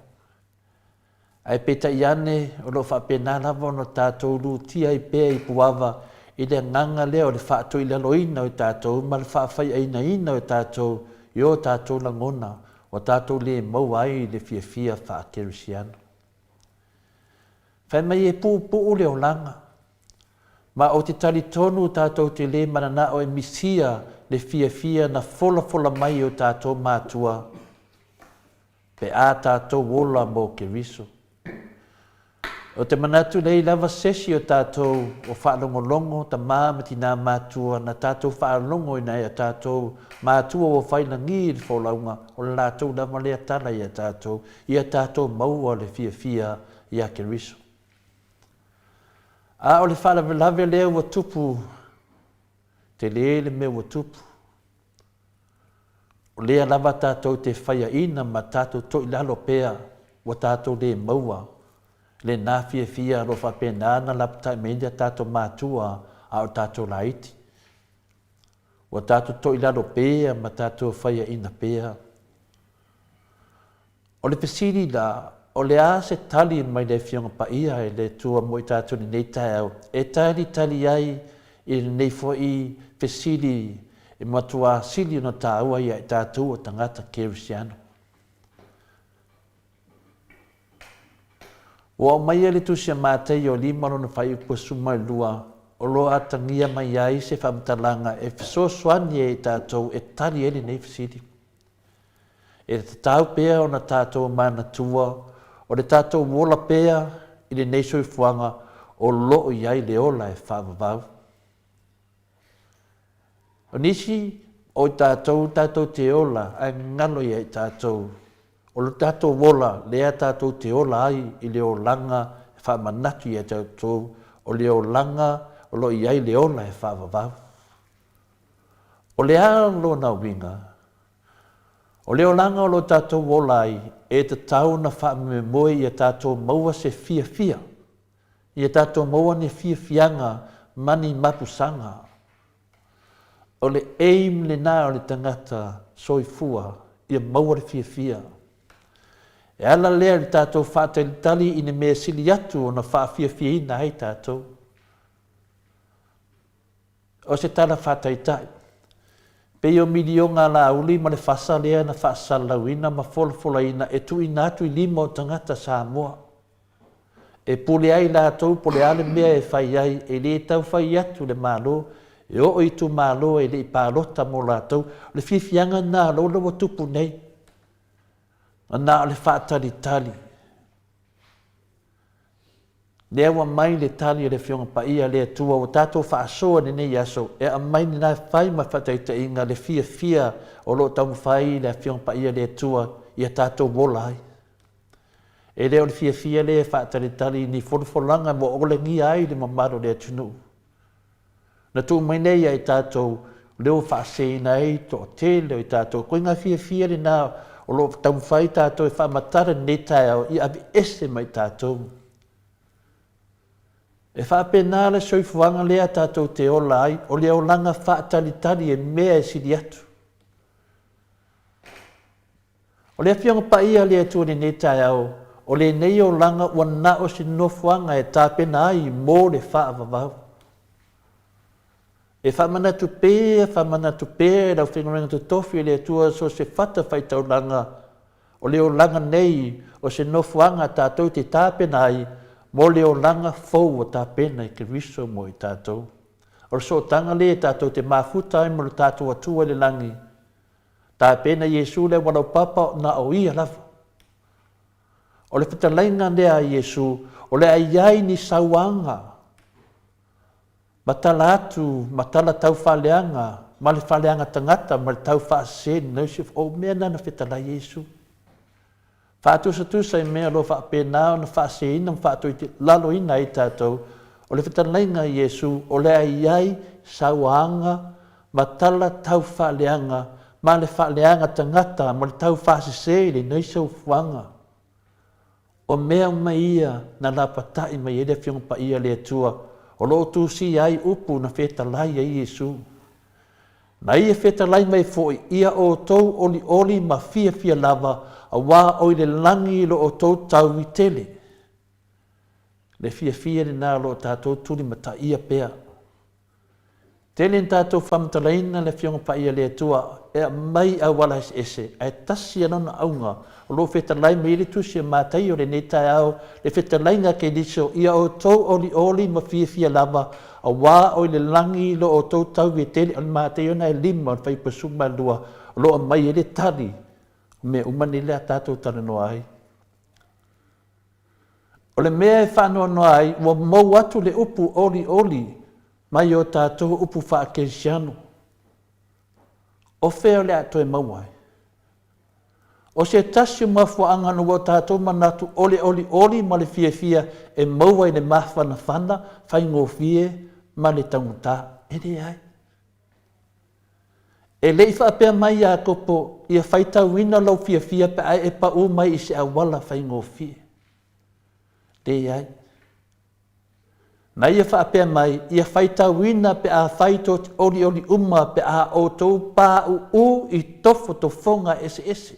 Ae peitai ane, o lo o faapena lava ona tātou lutia ai pea i Puava i le agaga lea o le faatoilaloina o tātou ma le faafaiainaina o tātou i ō tātou lagona ua tātou lē maua ai le fiafia faa-Kerisiano. Fai mai e puupuu le olaga, Ma ou te talitonu tatou te lē mananao e misia le fiafia na folafola mai e o tatou matua pe a tatou ola mo Keriso. Ou te manatu leai lava sesi o tatou o faalogologo tamā ma tinā matua na tatou faalogo i nai a tatou matua ua fai lagi i le folauga o le latou lava lea tala ia tatou ia tatou maua le fiafia ia Keriso. A o le faalavelave lea ua tupu, tele le mea ua tupu. O lea lava tatou te faiaina ma tatou toilalo pea ua tatou le maua lena fiafia o lo o faapena ona lapatai mai ai tatou matua a o tatou laiti. Ua tatou toilalo pea ma tatou faiaina pea. O le fesili la, o le a se tali mai le Afioga Paia e le Atua mo i tatou i lenei taeao e talitali ai i lenei foi fesili e matuā sili ona taua ia i tatou o tagata Kerisiano? Ua aumaia le Tusi a Mataio 5 lona fuaiupu 12. o lo o atagia mai ai se faamatalaga e fesoasoani ai i tatou e tali ai lenei fesili. E tatau pea ona tatou manatua o le tatou ola pea i lenei soifuaga o lo o i ai le ola e faavavau. O nisi o i tatou tatou te ola ae galo ia i tatou o lo tatou ola lea tatou te ola ai i le olaga e faamanatu ia tatou o le olaga o lo o i ai le ola e faavavau. O le a lona uiga? O le olaga o lo tatou ola ai e tatau ona faamoemoe ia tatou maua se fiafia, ia tatou maua ni fiafiaga ma ni mapusaga. O le aim lena o le tagata soifua ia maua le fiafia. E ala lea i le tatou faatalitali i ni mea sili atu ona faafiafiaina ai tatou. O se tala faataitai, pei o miliona alauli ma le fasa lea na faasalalauina ma folafolaina e tuuina atu i lima o tagata Samoa. E pule ai latou po o le a le mea e fai ai, e le tau fai atu le Malo e oo i itumalo e le i palota mo latou. O le fiafiaga lena o lea ua tupu nei, na o le faatalitali. Lea ua aumai le tali a le Afioga Paia a le Atua ua tatou faasoa i lenei aso e aumai lena e fai ma faataitaiga le fiafia o lo o taumafai le Afioga Paia a le Atua ia tatou ola ai. E le o le fiafia lea e faatalitali i ni folafolaga ua olegia ai le mamalu o le atunuu. Na tuu mai nei ia i tatou, lea ua faaseseina ai toatele o i tatou. Koe ngā fiafia lena o lo o taumafai tatou e faamatala i lenei taeao ia aveese mai tatou. E faapena le soifuaga lea tatou te ola ai, o le olaga faatalitali e mea e sili atu. O le Afioga Paia a le Atua i lenei taeao, o lenei olaga ua na o se nofoaga e tapena ai mo le faavavau. E faamanatu pea, faamanatu pea e le aufaigaluega totofi a le Atua so o se fata faitaulaga o le olaga nei o se nofoaga tatou te tapena ai mo le olaga fou ua tapena e Keriso mo i tatou. O le sootaga lea tatou te mafuta ai ma lo tatou Atua i le lagi, Tapena Iesu le aualaupapa na o ia lava. O le fetalaiga lea a Iesu, o le a i ai ni sauaga ma tala atu ma tala tau faaleaga ma le faaleaga tagata ma le tau faasese o mea na na fetalai Iesu. Faatusatusa i mea o lo o faapena ona faaseseina ma faatoilaloina ai tatou, o le fetalaiga a Iesu, o le a i ai sauaga ma tala tau faaleaga ma le faaleaga tagata ma le tau faasese i lenei soifuaga. O mea uma ia na lapatai mai ai le Afioga Paia a le Atua, o lo o tusia ai upu na fetalai ai Iesu. Na ia fetalai mai foi, Ia outou olioli ma fiafia lava, auā o i le lagi lo outou taui tele. Le fiafia lena o lo o tatou tulimataia pea. Tele na tatou faamatalaina le Afioga Paia a le Atua e aumai i auala eseese, ae tasi a lona auga o lo o fetalai mai ai le Tusi a Mataio i lenei taeao, le fetalaiga a Keriso, Ia outou olioli ma fiafia lava, Auā o i le lagi lo outou tau e tele, o le Mataio na e 5 o le fuaiupu 12, o lo o aumai ai le tali o mea uma nei lea tatou talanoa ai. O le mea e faanoanoa ai, ua mou atu le upu olioli mai o tatou upu faakerisiano. O fea o le a toe maua ai? O se tasi o mafuaaga na ua tatou manatu o le olioli ma le fiafia e maua i le mafanafana faigofie ma le taugata. E leai. E le i faapea mai Iakopo, ia faitauina lou fiafia pe a e pau mai i se auala faigofie. Leai. Na ia faapea mai, ia faitauina pe afai tou te olioli uma pe a outou pauu i tofotofoga eseese.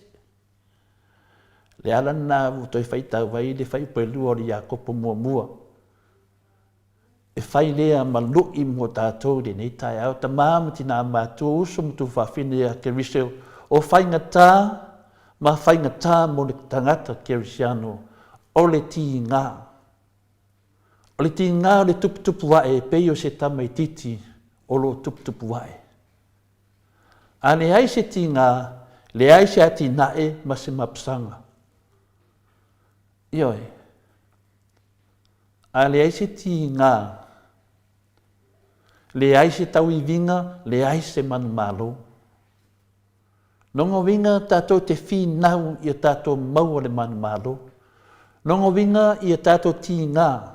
Le ala lena ua toe faitau ai le fuaiupu o le Iakopo muamua. E fai lea ma lui mo tatou i lenei taeao, tama ma tina matua, uso ma tuafafine ia Keriso, o faigata ma faigata mo le tagata kerisiano o le tiga. O le tiga o le tuputupu ae e pei o se tamaitiiti o lo o tuputupu ae. A leai se tiga, leai se atinae ma se mapusaga. Ioe. A leai se tiga, leai se tauiviga, leai se manumalo. Lona uiga tatou te finau ia tatou maua le manumalo. Lona uiga ia tatou tiga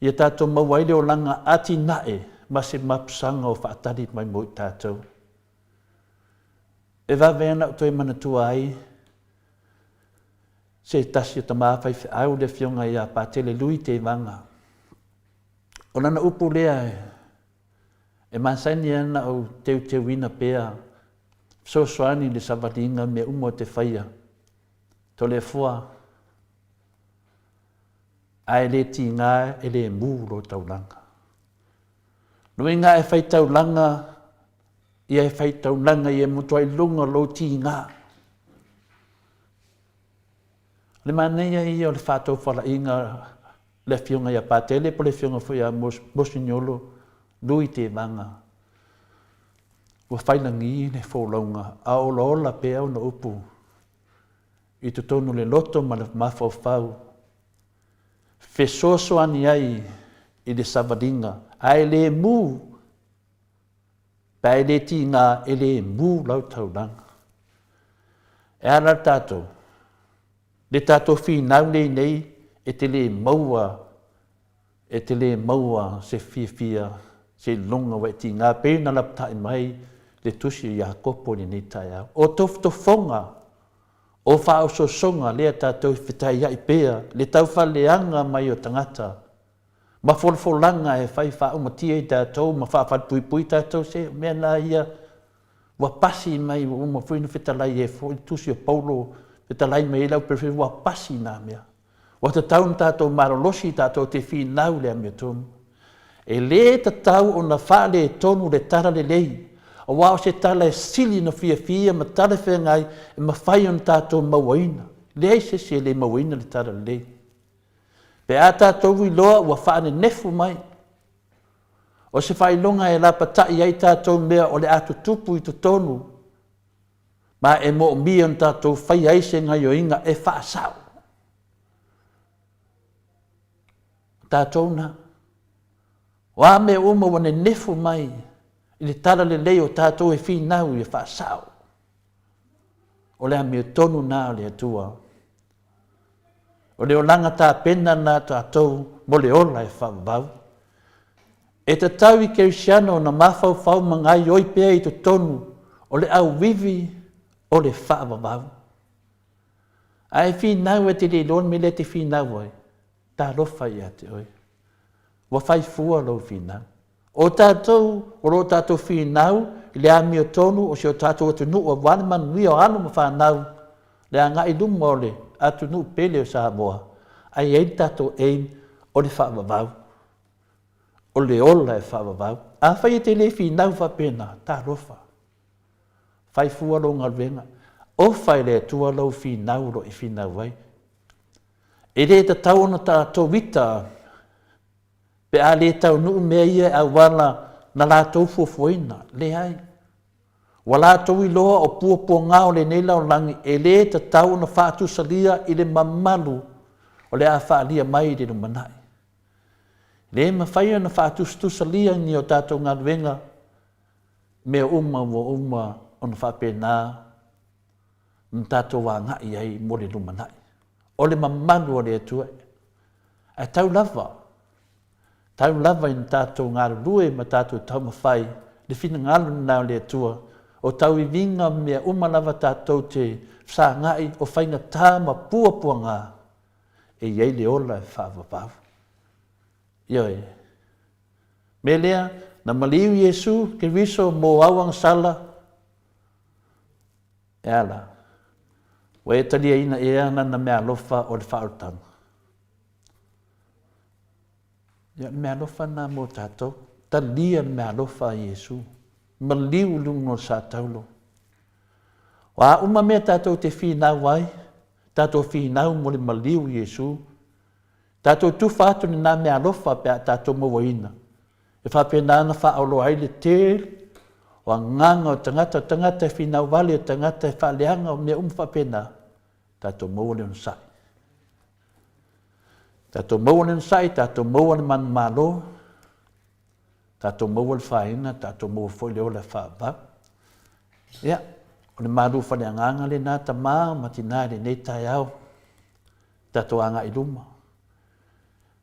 ia tatou maua ai le olaga atinae ma se mapusaga o faatali mai mo i tatou. E vave ana ou toe manatua ai se tasi o tama faifeau le afioga ia Patele Lui Tevaga. O lana upu lea E masani ana ou teuteuina pea fesoasoani i le savaliga mea uma o te faia. Toleafoa, a e le tiga e le mu lou taulaga. Nuiga e fai taulaga ia e fai taulaga ia e mutuai luga lou tiga. O le manaia ia o le faatofalaiga le Afioga ia Patele po o le Afioga foi ia Mosignolo Lui Tevaga, ua failagi le folauga a o olaola pea ona upu i totonu o le loto ma le mafaufau, fesoasoani ai i le savaliga, ae le mu, pe a e le tiga, e le mu lau taulaga. E ala le tatou, Le tatou finau nei nei e te le maua e te le maua se fiafia seiloga ua e tiga pei ona lapatai mai le tusi o Iakopo i lenei taeao. O tofotofoga, o faaosoosoga lea tatou te fetaiai pea le taufaaleaga mai o tagata ma folafolaga e fai faaumatia i tatou ma faafalepuipui tatou, se o mea la ia ua pasi mai, ua uma foi ona fetalai ai foi le tusi o Paulo, fetalai mai ai le aupelepele, ua pasi na mea. Ua tatau ona tatou malolosi tatou te finau i le amiotonu. E le tatau ona faaletonu le tala lelei, aua o se tala e sili ona fiafia ma talafeagai e mafai ona tatou mauaina. Leai se isi e le mauaina le tala lelei. Pe a tatou iloa ua faanenefu mai, o se faailoga e lapatai ai tatou mea o le a tutupu i totonu ma e moomia ona tatou faia ai se gaioiga e faasao. O tatou na. O a mea uma ua nenefu mai i le tala lelei o tatou e finau ia faasao. O le amiotonu na o le Atua. O le olaga tapena na tatou mo le ola e faavavau. E tatau i Kerisiano ona mafaufau ma gaioi pea i totonu o le auivi o le faavavau. A e finau e te le iloa le mea lea e te finau ai, talofa ia te oe. Ua fai fua lou finau. O tatou, o lo o tatou finau i le amiotonu o si o tatou atunuu aua le manuia o alo ma fanau, le agai i luma o le atunuu pele o Samoa, ae i ai le tatou aim o le faavavau, o le ola e faavavau. Afai e te le finau faapena, talofa, fai fua lou galuega, ofa e le Atua lou finau o lo o e finau ai. E le tatau ona tatou ita Pe a le taunuu mea ia e auala na latou fuafuaina, leai. Ua latou iloa o puapuaga o lenei lalolagi e le tatau ona faatusalia i le mamalu o le a faaalia mai i le lumanai. E le mafai ona faatusatusalia ni o tatou galuega mea uma ua uma ona faapena na tatou agai ai mo le lumanai. O le mamalu o le Atua Ae tau lava, tau lava ina tatou galulue ma tatou taumafai le finagalo lena o le Atua, o tauiviga ma mea uma lava tatou te fesagai o faigata ma puapuaga e i ai le ola e faavavau. Ioe. Mea lea, na maliu Iesu Keriso mo au agasala, e ala, ua e taliaina ea lana meaalofa o le faaolataga? Ia, o le meaalofa lena mo tatou. Talia le meaalofa a Iesu. Maliu i luga o le sa taulo. O a uma mea tatou te finau ai, tatou finau mo le maliu i Iesu. Tatou tufa atu lena meaalofa pe a tatou mauaina, e faapena ona faaoloa ai le tele o agaga o tagata, o tagata e finau vale, o tagata e faaleaga, o mea uma faapena, tatou maua le onosai. Tatou maua le onosai, tatou maua le manumalo, tatou maua le faina, tatou maua foi le ola faavavau. Ia, o le malu faleagaga lena tama ma tina i lenei taeao, tatou agai i luma.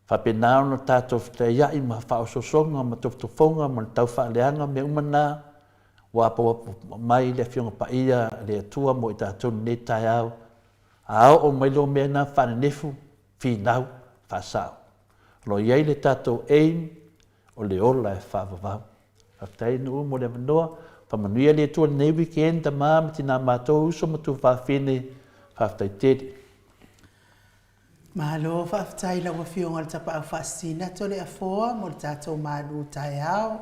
Faapena ona tatou fetaiai ma faaosoosoga ma tofotofoga ma le taufaaleaga mea uma na ua apoapo mai le Afioga Paia a le Atua mo i tatou i lenei taeao. A oo mai loa mea na faanenefu, finau, faasao. O lo o i ai le tatou aim o le ola e faavavau. Faafetai Nuu mo le avanoa. Faamanuia le Atua i lenei weekend tama ma tina matou uso ma tuafafine. Faafetai tele. Malo faafetai i lau Afioga i le Tapaau Faasisina Toleafoa mo le tatou malu taeao.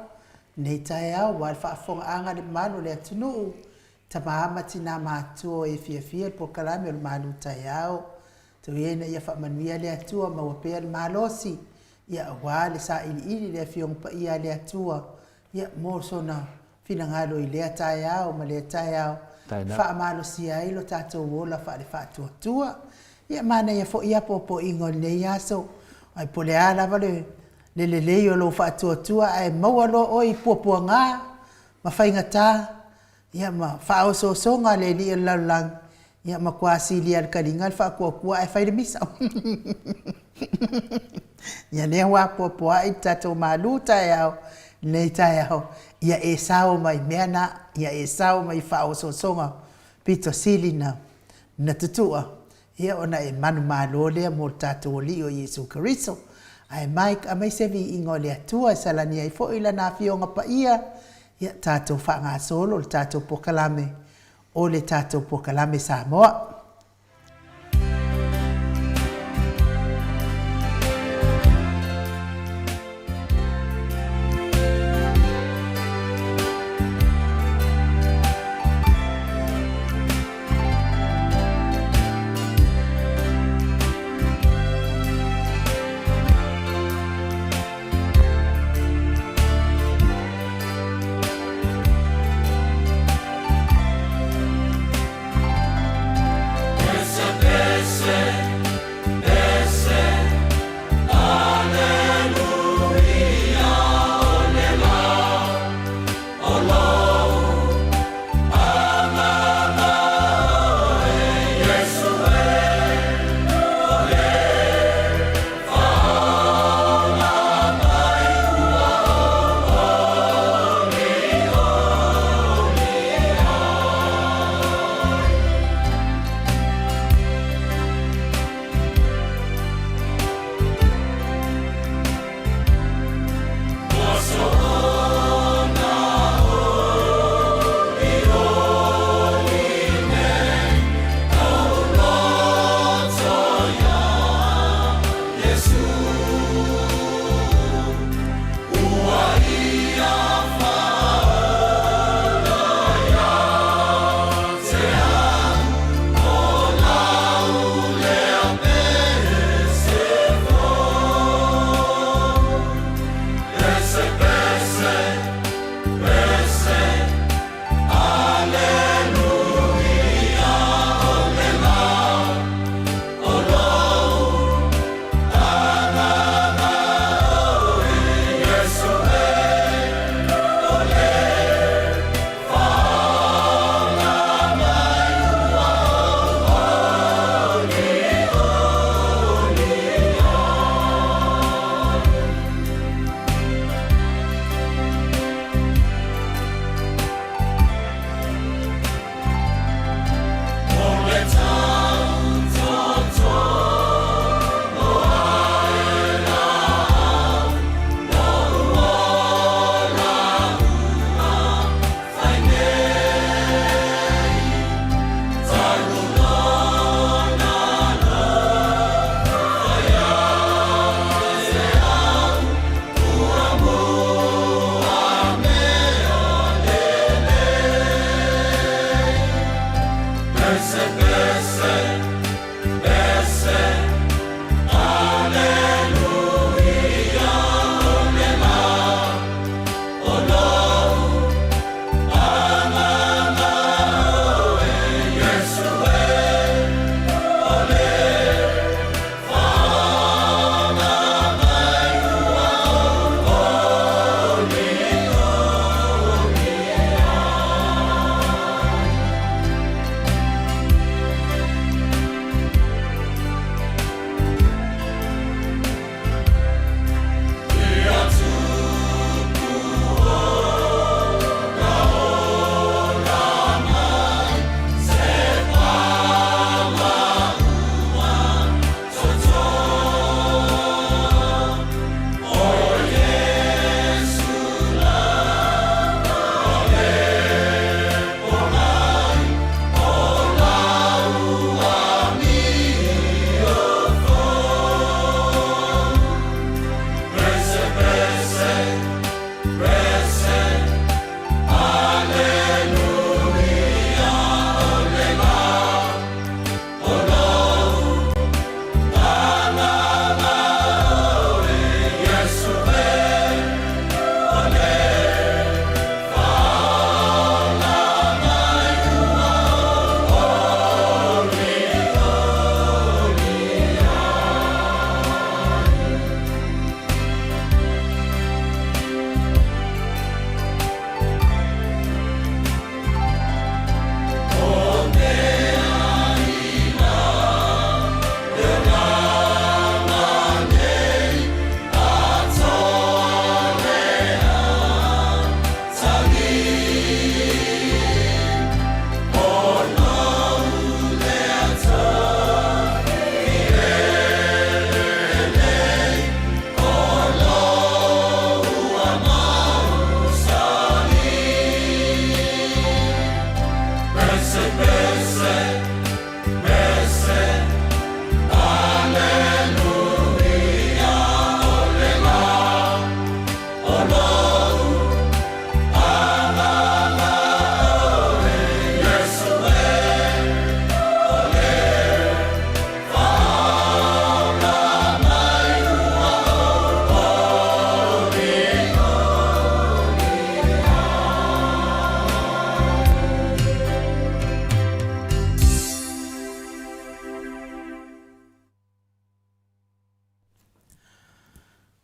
Lenei taeao aua le faafofogaaga a le mamalu o le atunuu, tama ma tina matutua o e fiafia i le polokalame o le malu taeao. Tou ia ina ia faamanuia le Atua maua pea le malosi ia aua le sailiili i le Afioga Paia a le Atua ia mo sona finagalo i lea taeao ma lea taeao, faamalosia ai lo tatou ola faale-faatuatua. Ia manaia foi apoapoaiga o lenei aso, ae po o le a lava le lelei o lou faatuatua ae maua loa oe i puapuaga ma faigata, ia ma faaosoosoga a le alii o le lalolagi, ia matua silia e le taliga le faatuatua ae fai le misa. Ia lea ua apoapoai le tatou malu taeao lenei taeao, ia e sao mai mea na, ia e sao mai faaosoosoga pito sili na na tutua, ia ona e manumalo lea mo le tatou Alii o Iesu Keriso. Ae Mike, aumai se viiga o le Atua e salani ai foi Lana Afioga Paia, ia tatou faagasolo le tatou polokalame o le tatou polokalame Samoa.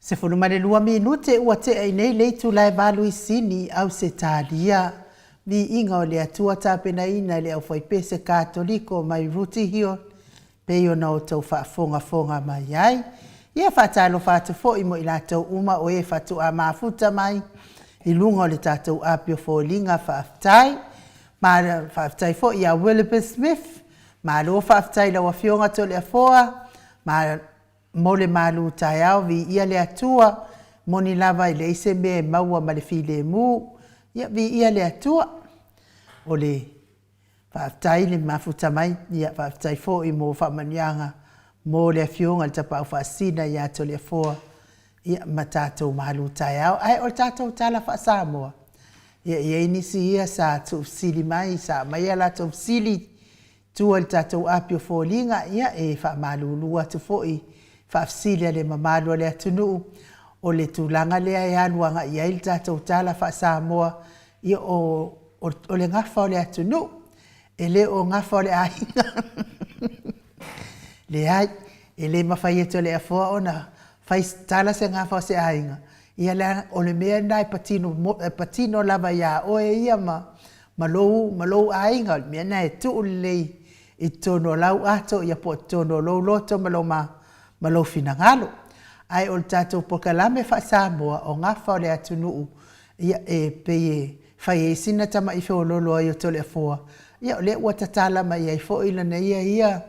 12 minute ua tea i nei le itula e valu i Sini, Ausetalia. Viiga o le Atua tapenaina e le Aufaipese Katoliko mai Rooty Hill pei ona outou faafogafoga mai ai. Ia faatalofa atu foi mo i latou uma o e faatoa mafuta mai i luga o le tatou api o foliga faafetai. Ma faafetai foi ia Willoughby Smith, malo faafetai i lau Afioga Toleafoa, ma mo le malu taeao, viia le Atua, moni lava e leai se mea e maua ma le filemu, ia viia le Atua. O le faafetai le mafuta mai, ia faafetai foi mo faamanuiaga mo le Afioga i le Tapaau Faasisina ia Toleafoa, ia ma tatou malu taeao. Ae o le tatou tala faa-Samoa, ia e i ai nisi ia sa tuufesili mai, sa aumai a latou fesili tua i le tatou api o foliga, ia e faamalulu atu foi faafesili a le mamalu o le atunuu, o le tulaga lea e alu agai i ai le tatou tala faa-Samoa, ia o, o le gafa o le atunuu, e le o gafa o le aiga. Leai, e le mafai e Toleafoa ona fai tala se gafa o se aiga, ia leaga o le mea lena e patino, e patino lava ia oe ia ma, ma lou, ma lou aiga, o le mea lena e tuu lelei i totonu o lau ato ia po o totonu o lou loto ma lou, ma lou finagalo. Ae o le tatou polokalame faa-Samoa, o gafa o le atunuu, ia e pei e fai ai sina tama'i feoloolo ai o Toleafoa, ia o lea ua tatala mai ai foi lana ia ia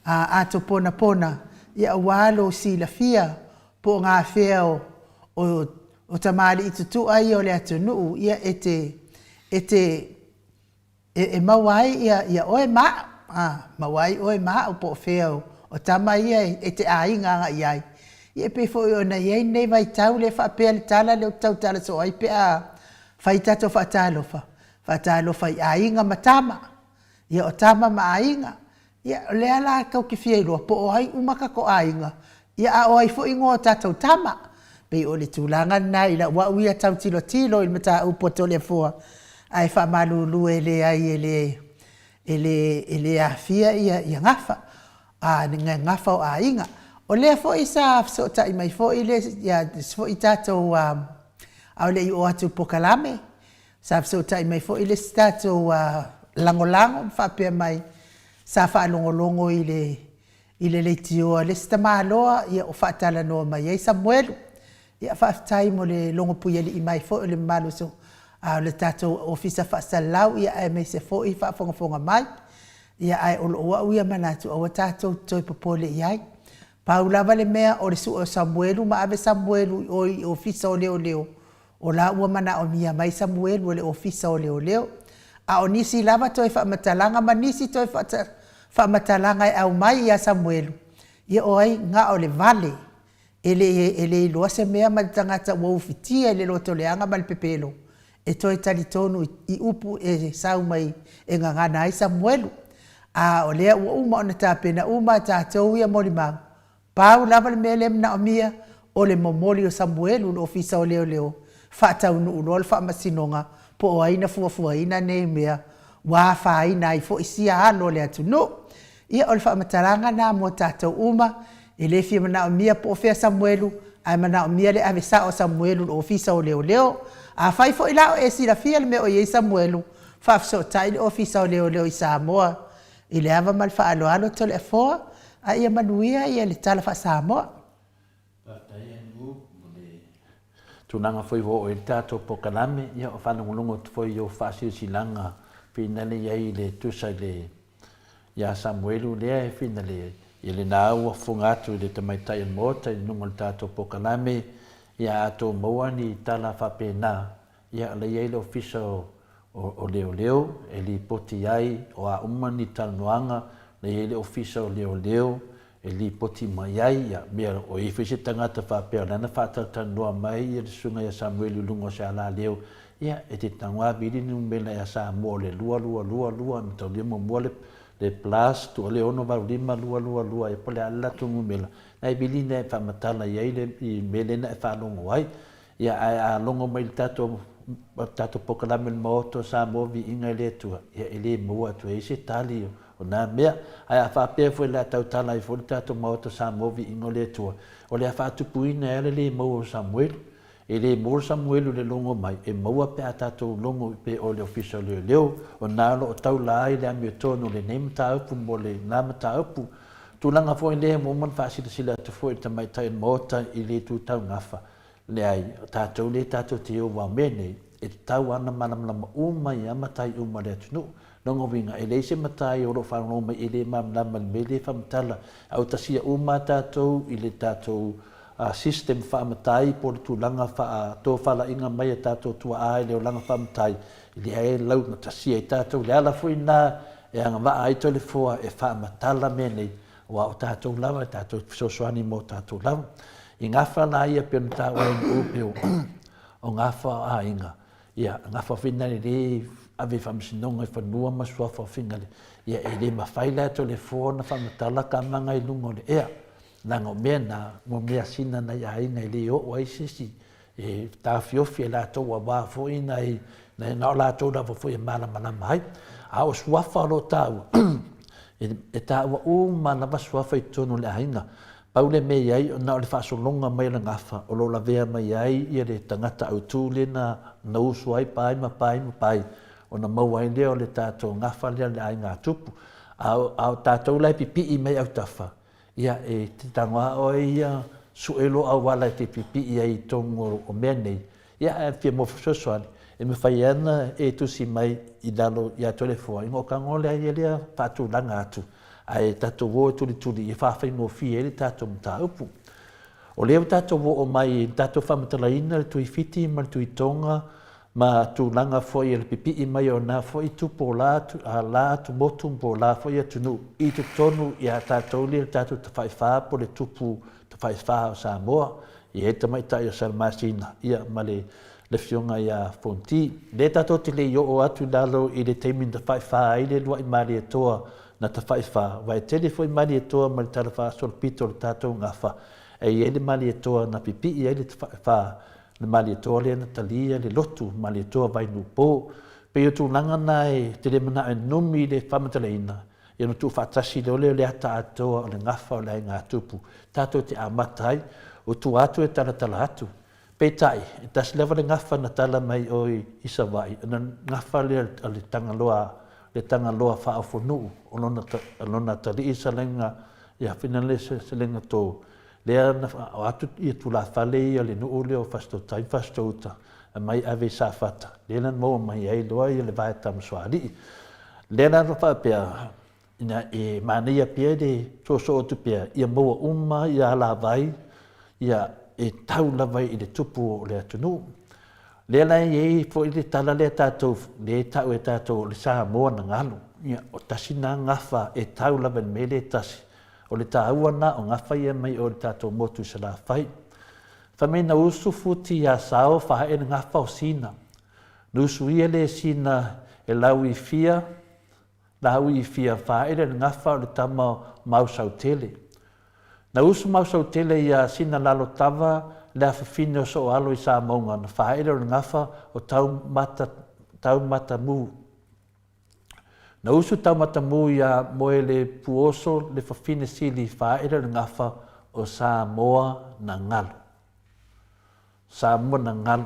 a ato ponapona, ia aua lou silafia po o gafea o, o, o tamalii tutu'a ia o le atunuu, ia e te, e te, e, e maua ai ia, ia oe ma a'u, a, maua ai oe ma a'u po o fea o, o tama ia e te aiga agai i ai. Ia e pei foi ona i ai lenei vaitau lea e faapea le tala lea ou te tautala soo ai pe a fai tatou faatalofa, faatalofa i aiga ma tama, ia o tama ma aiga. Ia, o lea la tou te fia iloa po o ai uma tatou aiga, ia a o ai foi igoa o tatou tama. Pei o le tulaga lena i lau au ia tau tilotilo i le mataupu a Toleafoa, ae faamalulu e leai e le, e le, e le aafia ia, ia gafa, a, gafa o aiga. O lea foi sa fesootai mai foi le, ia, isi foi tatou, a o le i oo atu i le polokalame, Sa fesootai mai foi le isi tatou lagolago ma faapea mai, sa faalogologo i le i le leitioa a le isi tamaloa ia o faatalanoa mai ai Samuelu. Ia faafetai mo le logopuialii mai foi o le mamalu o a o le tatou Ofisa Faasalalau ia aemaise foi faafogafoga mai. Ia ae o lou au ia manatu aua tatou te toe popole i ai. Pau lava le mea o le sue o Samuelu ma ave Samuelu i o i Ofisa o Leoleo O la ua manaomia mai Samuelu e le Ofisa o Leoleo, a o nisi lava toe faamatalaga ma nisi toe faamatalaga e aumai ia Samuelu, ia o ai na o le vale, e le, e le iloa se mea ma le tagata ua ufitia i le lotoleaga ma le pepelo, e toe talitonu i upu e sau mai e gagana ai Samuelu. A o lea ua uma ona tapena uma a tatou ia molimau, Pau lava le mea lea e manaomia, o le momoli o Samuelu i le Ofisa o Leoleo, faataunuu loa le faamasinoga po o ai na fuafuaina nei mea ua afaina ai foi sia alo o le atunuu. Ia, o le faamatalaga lena mo tatou uma, e le fia manaomia po o fea Samuelu, ae manaomia le ave sao o Samuelu i le Ofisa o Leoleo. Afai foi la o e silafia le mea o i ai Samuelu, faafesootai le Ofisa o Leoleo i Samoa I le ava ma le faaaloalo Toleafoa, a ia manuia ia le tala faa-Samoa. Faafetai Andrew mo le tulaga foi ua oo i ai le tatou polokalame. Ia o faalogologo atu foi i ou faasilasilaga finale i ai i le tusa i le ia Samuelu lea e finale i lena ua fofoga atu i le tamaitai o le Maota i luga o le tatou polokalame. Ia a outou maua ni tala faapena, Ia, o lea e i ai le Ofisa o, o Leoleo e lipoti ai o a uma ni talanoaga, lea e i ai le Ofisa o Leoleo e lipoti mai ai ia mea, o i ai foi se tagata faapea o lea na faatalatalanoa mai ia le Susuga ia Samueli i luga o se alaleo, ia, e te tago lava vili le numera ia Samoa o le 2222, mataulia muamua le, le plus, tuu le 685 222, ia po o le a le latou numera, na e vili na e faamatala i ai le, i mea lea na e faalogo ai. Ia, ae a logo mai le tatou, tatou polokalame o le Maota o Samoa Viiga i le Atua, ia e le maua atu ai se tali O na mea, ae a faapea foi o le a tautala ai foi le tatou Maota Samoa Viiga o le Atua, o le a faatupuina ai lava le le maua o Samuelu. E le maua le Samuelu i le logo mai, e maua pe a tatou logo pe o le Ofisa o Leoleo, o na o lo o taula ai le amiotonu o lenei mataupu mo lena mataupu. Tulaga foi lea ua uma ona faasilasila atu foi e le Tamaitai o le Maota i le itu taugafa, Leai, o tatou lea tatou te o mea nei, e tatau lava ona malamalama uma ai lava matai uma o le atunuu. Lona uiga, e leai se matai o lo o faalogologo mai e le malamalama i le mea lea e faamatala. Autasia uma lava tatou i le tatou system faamatai po o le tulaga faatofalaiga mai a tatou tuaa i le olaga faamatai, e leai e laugatasia ai tatou. O le ala foi lena e agavaa ai Toleafoa e faamatala mea nei, aua o tatou lava e tatou te fesoasoani mo tatou lava. I gafa la ia pei ona taua e Nu'u pei o gafa o aiga, ia gafa foi na e le ave i faamasinoga i fanua ma suafa o Fingale, ia e le mafai la e Toleafoa ona faamatala tamaga i luga o le ea, leaga o mea na, o measina a nai aiga e le oo ai se isi e taofiofi e latou aua foi nai, na o latou lava foi e malamalama ai. A o suafa o lo o taua, e taua uma lava suafa i totonu o le aiga. Pau le mea e i ai, na o le faasologa mai o le gafa o lo o lavea mai ai ia le tagata autu lea na usu ai pai ma pai ma pai, ona maua ai lea o le tatou gafa lea o le aiga tupu. A o tatou la e pipii mai autafa, Ia, e te tago lava oe ia, sue lou auala e te pipii ai i totonu o mea nei, ia ae fia maua fesoasoani, e mafai lava ona e tusi mai i lalo ia Toleafoa ina o tago lea ia lea faatulaga atu, ae tatou o e tulituli ia faafaigofie ai le tatou mataupu. O lea ua tatou oo mai i le tatou faamatalaina le Tui Fiti ma le Tui Tonga ma tulaga foi o le pipii mai o na foi tupu o la la atumotu po o la foi atunuu i totonu ia tatou lea le tatou Tafaifā po o le tupu Tafaifā o Samoa, e i ai le tamaitai o Salamasina ia ma le le Afioga ia Fonti. Lea tatou te le i oo atu i lalo i le taimi na tafaifā ai le uluai Malietoa na tafaifā, aua e tele foi Malietoa mai le Tala Faasolopito o le tatou gafa, e i ai le Malietoa na pipii ai le tafaifā Le Malietoa lea na talia le lotu Malietoa Vainuupo. Pei o tulaga na e te le manao e numi i le faamatalaina, ia ona tuufaatasi loa lea o le ata atoa o le gafa o le aiga tupu tatou te amata ai, o tua atu e talatala atu. Peitai, e tasi lava le gafa na tala mai o i Savaii, o le gafa lea a le Tagaloa, le Tagaloa faaofonuu o lona, lona atalii Salega ia Finale Salega Tou, Lea na o atu ia tulafale ia o le nuu lea o Fasitoo-tai ma Fasitoo-uta, aumai ave i Safata, lea la na maua mai ai loa ia le vae Tamasoalii. Lea la na faapea, ina e manaia pea le soosoo atu pea, ia maua uma ia alavai ia e tau lava i le tupu o le atunuu. Lea la e i ai foi le tala lea tatou, lea e tau e tatou o le Samoa na galo. Ia, o tasi na gafa e tau lava i le mea lea e tasi, O le taua na o gafa ia mai o le tatou motu i Salafai. Fai mai na usu futi ia Sao fahae le gafa o Sina. Na usu ia le Sina e lau i fia, lau i fia fahae le gafa o le tama o Mausautele. Na usu Mausautele ia Sina Lalotava le afafine o Sooalo i Samauga na fahae le o le gafa o Taumata, Taumatamu. Na usu Taumatamu iā Moelepuoso le fafine sili faaele o le gafa o Samoa na galo. Samoa na galo.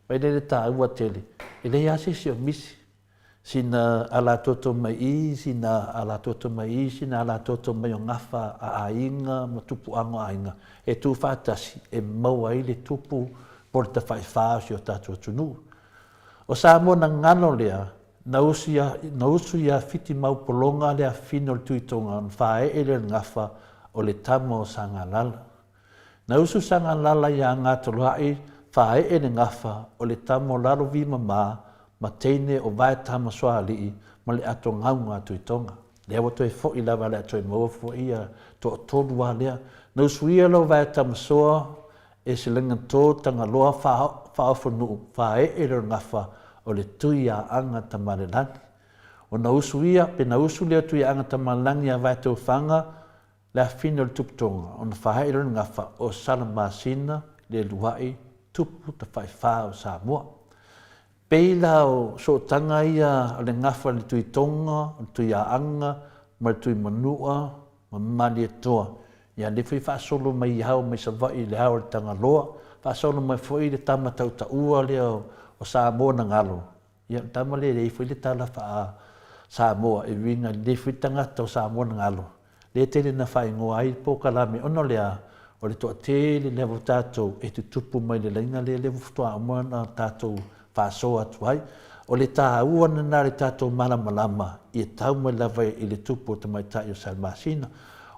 Mai lea le taua tele, e leai lava se isi o misi. Sina alatoto mai i, sina alatoto mai i, sina alatoto mai o gafa a aiga ma tupuaga o aiga e tu faatasi e maua ai le tupu po o le tafaifā o si o tatou atunuu. O Samoa na galo lea, na usu ia, na usu ia Fiti mau pologa le afine o le Tuitoga ona faaee lea o le gafa o le tama o Sagalala. Na usu Sagalala ia Gatoloa'i faaee le gafa o le tama o Lalovimama ma teine o Vaetama Soalii ma le atogauga a Tuitoga. Lea ua toe fo'i lava le a toe maua fo'i ia toatolu a lea. Na usuia lea o Vaetama Soa E Selenga to Tagaloa Faaofonuu faaee le gafa o le Tui a Aga Tamalelagi. Ona usu ia, pe na usu lea Tui a Aga Tamalelagi ia Vaetaufaga le afine o le Tuputoga, ona faaee lea o le gafa o Salamasina le lua'i tupu tafaifa o Samoa. Pei la o sootaga ia o le gafa o le Tui Tonga, o le Tui a Aga ma le Tuimanua ma Malietoa. Ia lea foi faasolo mai i ao mai Savaii i le ao o le Tagaloa, faasolo mai foi le tama tautaua lea o Samoa na galo. Ia o le tama lea e leai foi le tala faa Samoa e uiga i lenei foi tagata o Samoa na galo. Lea tele na faaigoa ai le polokalame ona o le a? O le toatele lava o tatou e tutupu mai le laina lea lea ua faatoa uma ona tatou faasoa atu ai. O le taua lena o le tatou malamalama ia tau mai lava i le tupu o tamaitai o Salamasina.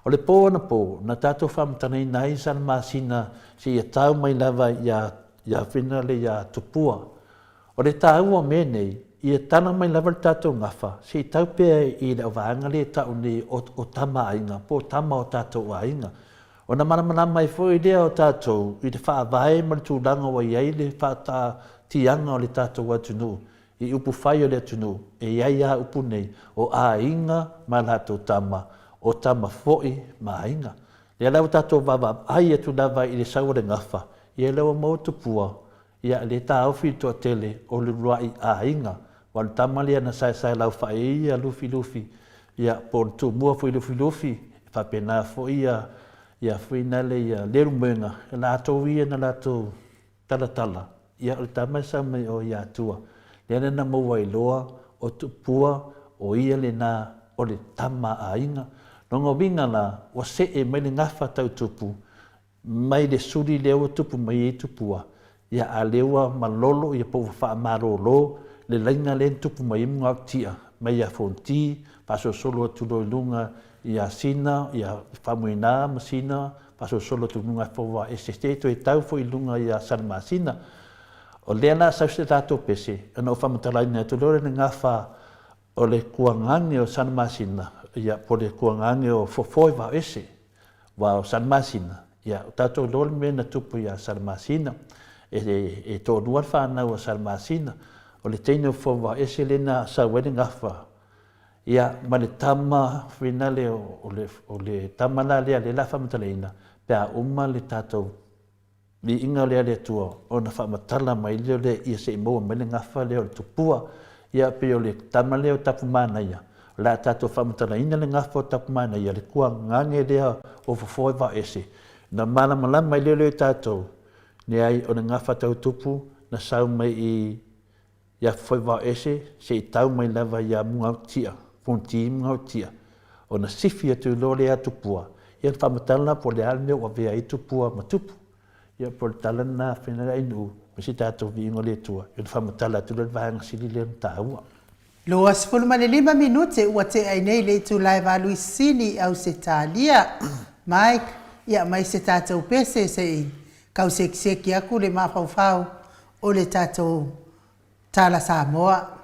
O le po anapo na tatou faamatalaina ai Salamasina seia tau mai lava ia ia Finale ia Tupua. O le taua o mea nei, ia tala mai lava le tatou gafa, se i tau pea i lau vaega lea e tau nei o, o tama aiga, po o tama o tatou aiga. Ona malamalama ai foi lea o tatou i le faavae ma le tulaga ua i ai le faataatiaga o le tatou atunuu i upu fai o le atunuu, e i ai lava upu nei, o aiga ma latou tama, o tama foi ma aiga. Lea la ua tatou vaavaai atu lava i le sau o le gafa, ia lea ua maua tupua, Ia, le taofi le toatele o le uluai aiga, aua o le tama lea na saesae laufai ai ia Lufilufi, ia, po o le Tumua foi Lufilufi, e faapena foi ia, ia foi nale ia Leulumoega, o latou ia na latou talatala, ia o le tama e sau mai o ia Atua, lea la na maua ai loa o Tupua, o ia lena o le tama a aiga. Lona uiga la, ua see mai le gafa tau tupu, mai le suli lea ua tupu mai ai Tupua, ia a lea ua malolo ia po ua faamalolo le laina lea na tupu mai ai Mugaotia mai ia Fonti faasolosolo atu loa i luga ia Sina ia Faumuina ma Sina faasolosolo atu i luga Foa SST toe tau foi i luga ia Salamasina. O lea la sau se tatou pese ona ou faamatalaina atu loa lea le gafa o le kuagage o Salamasina ia po o le kuagage o Fofoe Vaoese. Aua o Salamasina, ia, o tatou iloa le mea na tupu ia Salamasina. E, e toalua le fanau a Salamasina. O le teine o Fofovaese lea na sau ai le gafa, ia, ma le tama finale o le, o le tama la lea, lea la faamatalaina, pe a uma le tatou Viiga lea le Atua ona faamatala mai lea o le ia se i maua mai le gafa lea o le tupua. Ia pei o le tama lea o Tapumanaia, o le a tatou faamatalaina le gafa o Tapumanaia, le kuagage lea o Fofoe Vaoese. Na malamalama ai lea o tatou, leai o le gafa tau tupu na sau mai i Ia Fofoe-vaoese se i tau mai lava ia Mugautia, Fonti Mugautia, ona sifi atu loa lea Tupua, ia ona faamatala po o le a le mea ua avea ai Tupua ma Tupu. Ia po o le tala lena fai nuu ma si tatou viiga o le Atua, ia ona faamatala atu lea le vaega sili lea ona taua. 25 minute ua tea ai nei le itula e valuisili i Ausetalia. Mike, ia aumai se tatou pese se i tau sekiseki aku le mafaufau o le tatou Tala Samoa.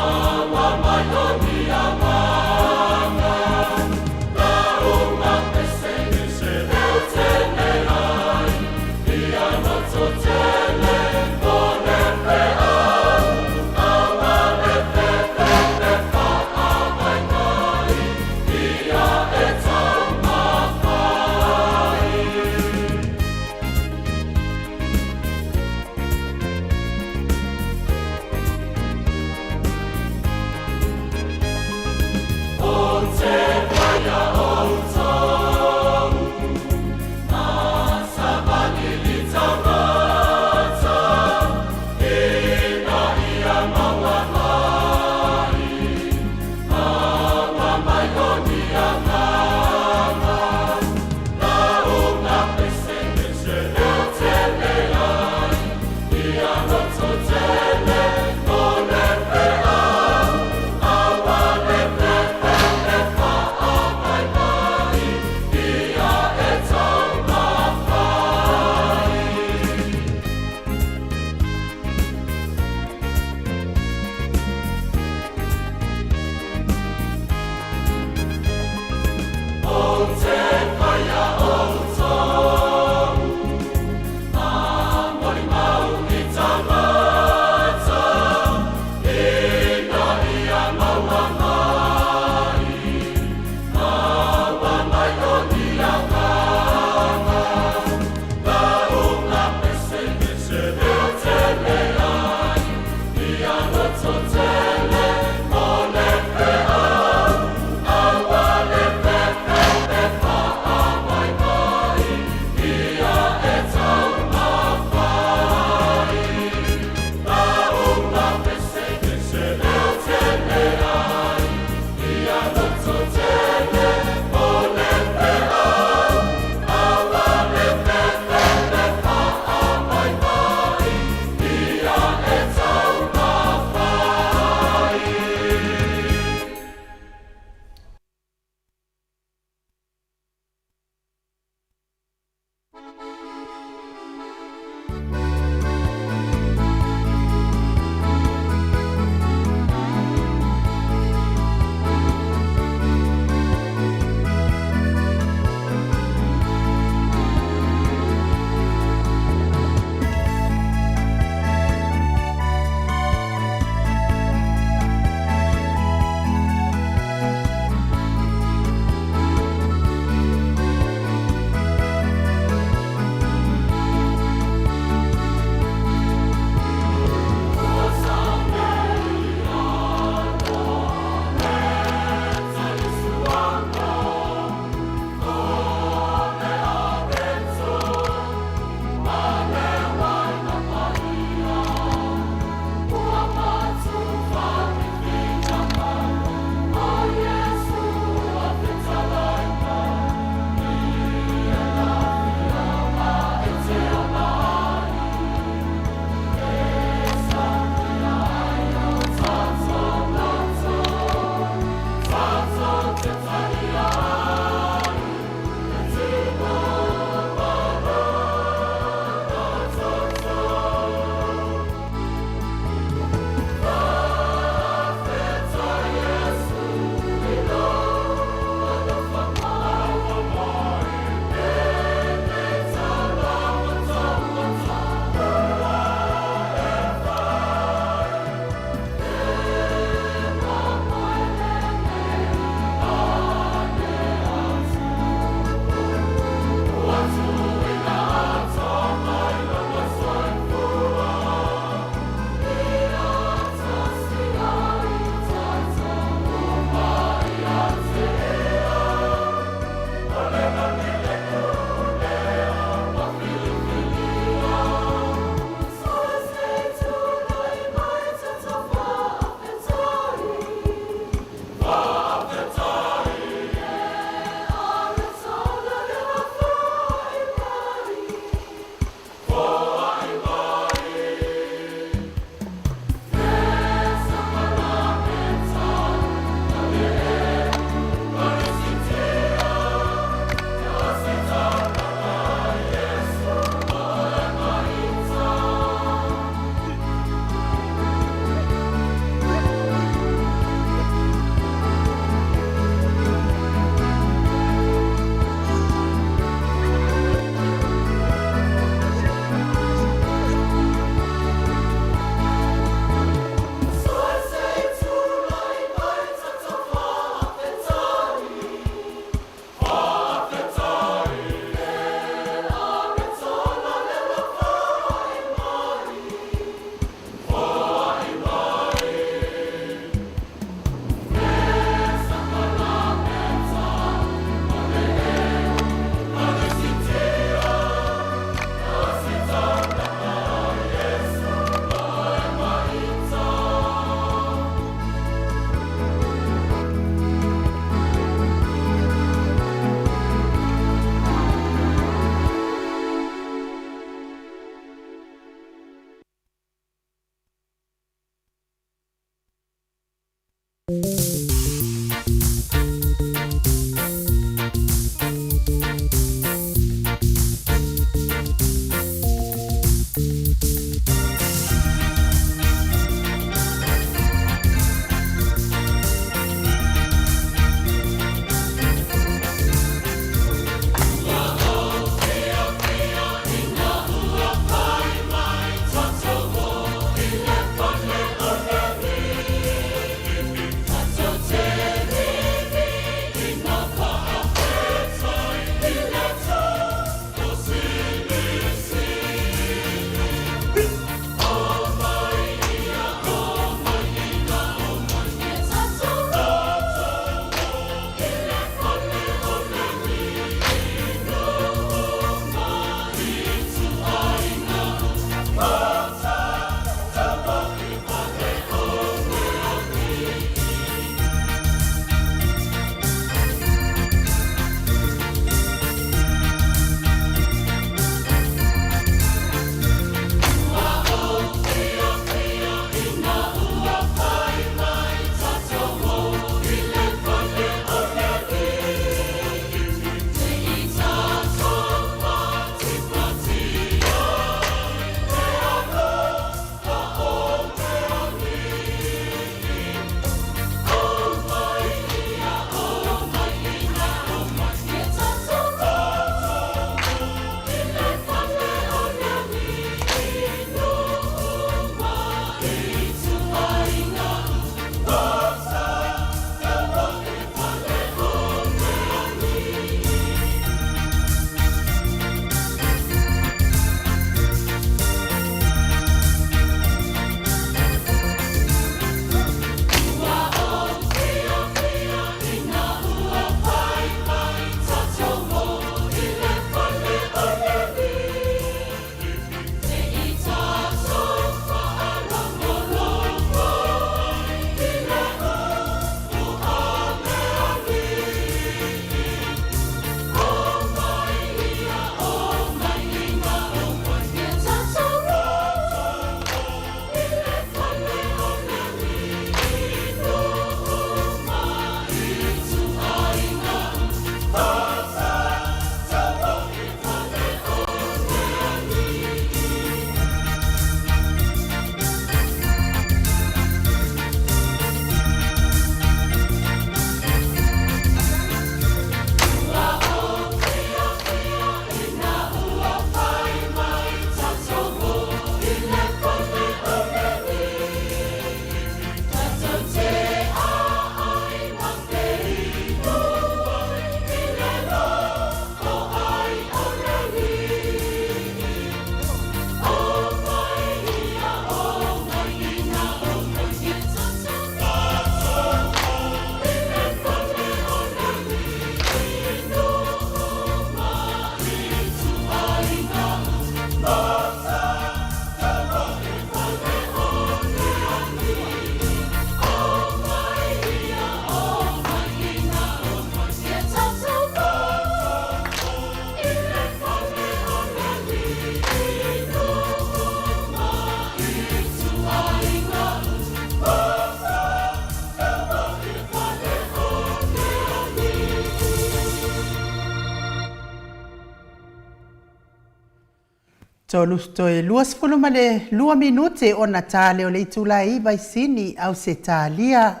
3:22 minute ona ta lea o le itula e 9 i Sini, Ausetalia.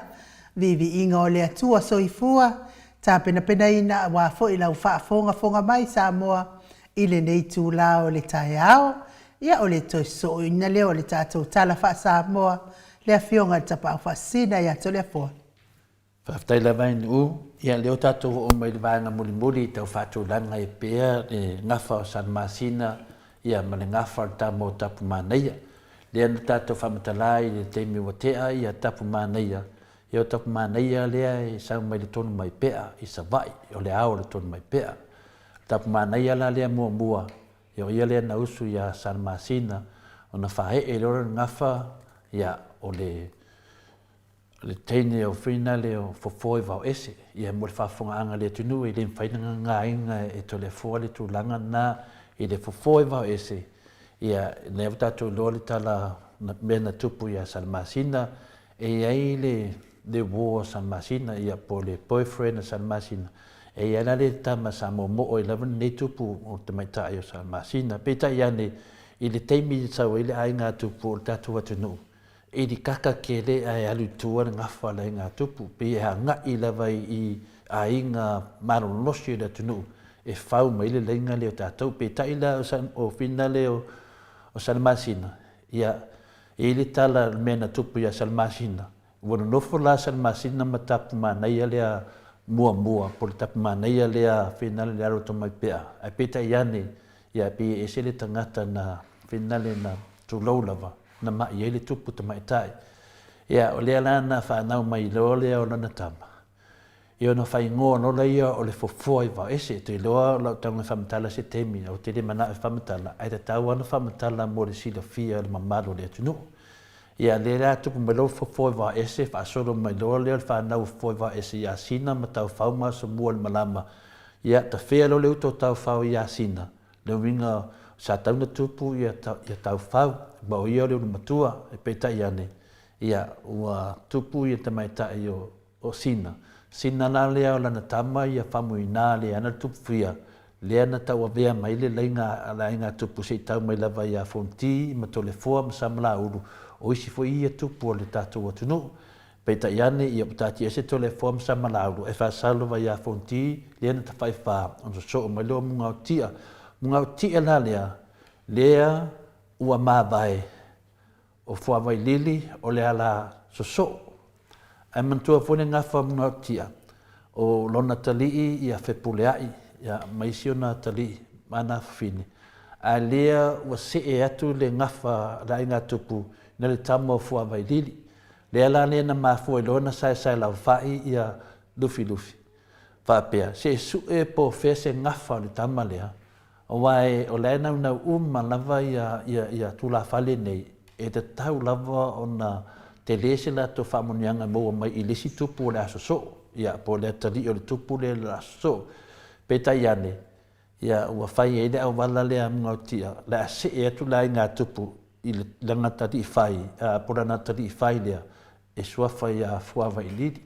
Viiviiga o le Atua Soifua, tapenapenaina aua foi lau faafogafoga mai Samoa i lenei itula o le taeao. Ia o le toe sosooina lea o le tatou Tala Faa-Samoa, le Afioga i le Tapaau Faasisina ia Toleafoa. Faafetai lava i Nu'u. Ia lea ua tatou oo mai i le vaega mulimuli i tau faatulaga ai pea le gafa o Salamasina ia ma le gafa o le tama o Tapumanaia. Lea na tatou faamatala i le taimi ua tea ia Tapumanaia, ia o Tapumanaia lea e sau mai le Tonumaipea i Savaii, o le ao o le Tonumaipea. O Tapumanaia la lea muamua, ia o ia lea na usu ia Salamasina ona faaee loa lea o le gafa, ia o le le teine o Whina le o Fofo e vao ese, ia mo le faafofogaaga a le atunuu e le mafai ona gagaina e Toleafoa le tulaga lena i le Fofo e vao ese, ia lea ua tatou iloa le tala mea na tupu ia Salamasina, e i ai le le uo a Salamasina ia po o le boyfriend a Salamasina, e i ai la le tama sa momoo ai lava lenei tupu o le tamaitai o Salamasina. Peitai ane i le taimi e sau ai le aiga a tupu o le tatou atunuu, I kaka kele ae alu i tua le gafa a le aiga tupu, pei e agai lava i aiga malolosi o le atunuu e fau mai le laina lea o tatou. Peitai la o Fina lea o Salamasina, ia, e i ai le tala o le mea na tupu ia Salamasina, ua nonofo la Salamasina ma Tapumanaia lea muamua, po o le Tapumanaia lea Fina le alo o Tomaipea, ae peitai ane, ia, pei e ese le tagata na Fina le na tulou lava. na ma'i ai le tupu tamaitai. Ia, o lea la na fanau mai loa lea o lana tama, ia ona faaigoa loa lea o le fofoa i Vaoese. Ou te iloa o lau tago e faamatala se taimi, ou te le manao e faamatala, ae tatau lava ona faamatala mo le silafia e le mamalu o le atunuu. Ia, lea la tupu mai loa le fofoa i Vaoese, faasolo mai loa lea o le fanau o fofoa i Vaoese ia Sina ma Taufao ma Asomua i le malama. Ia, tafea loa le uta o Taufao ia Sina, Le uiga sa tau na tupu ia Taufau, ma o ia o le ulu matua, e peitai ane, ia, ua tupu ia tamaitai o Sina. Sina la lea o lana tama ia Famuina lea na tupu ia, lea na tauavea mai le laina a le aiga tupu se i tau mai lava ia Fonti ma Toleafoa ma Samalaulu, o isi foi ia tupu o le tatou atunuu. Peitai ane, ia ua taatiaese Toleafoa ma Samalaulu e faasalo vai ia Fonti lea na tafaifa ona sosoo mai loa Mugaotia. Mugaotia la lea, lea ua mavae o Fuavailili o le ala sosoo. Ae manatua foi le gafa o Mugaotia, o lona atalii ia Fepuleai ia ma isi ona atalii ma ana afafine, ae lea ua see atu le gafa a le aiga tupu na le tama o Fuavailili. Lea la lea na mafua ai loa ona saesae laufai ia Lufilufi, faapea, se i sue po o fea se gafa o le tama lea, aua e o la e naunau uma lava ia, ia, ia tulafale nei, e tatau lava ona tele se latou faamanuiaga e maua mai i le isi tupu o le a sosoo, ia, po o le atalii o le tupu lea o le a sosoo. Peitai ane, ia, ua fai ai le auala lea a Mugaotia, o le a see atu le aiga tupu i lana atalii fai, po o lana atalii fai lea, e suafa ia Fuavailili.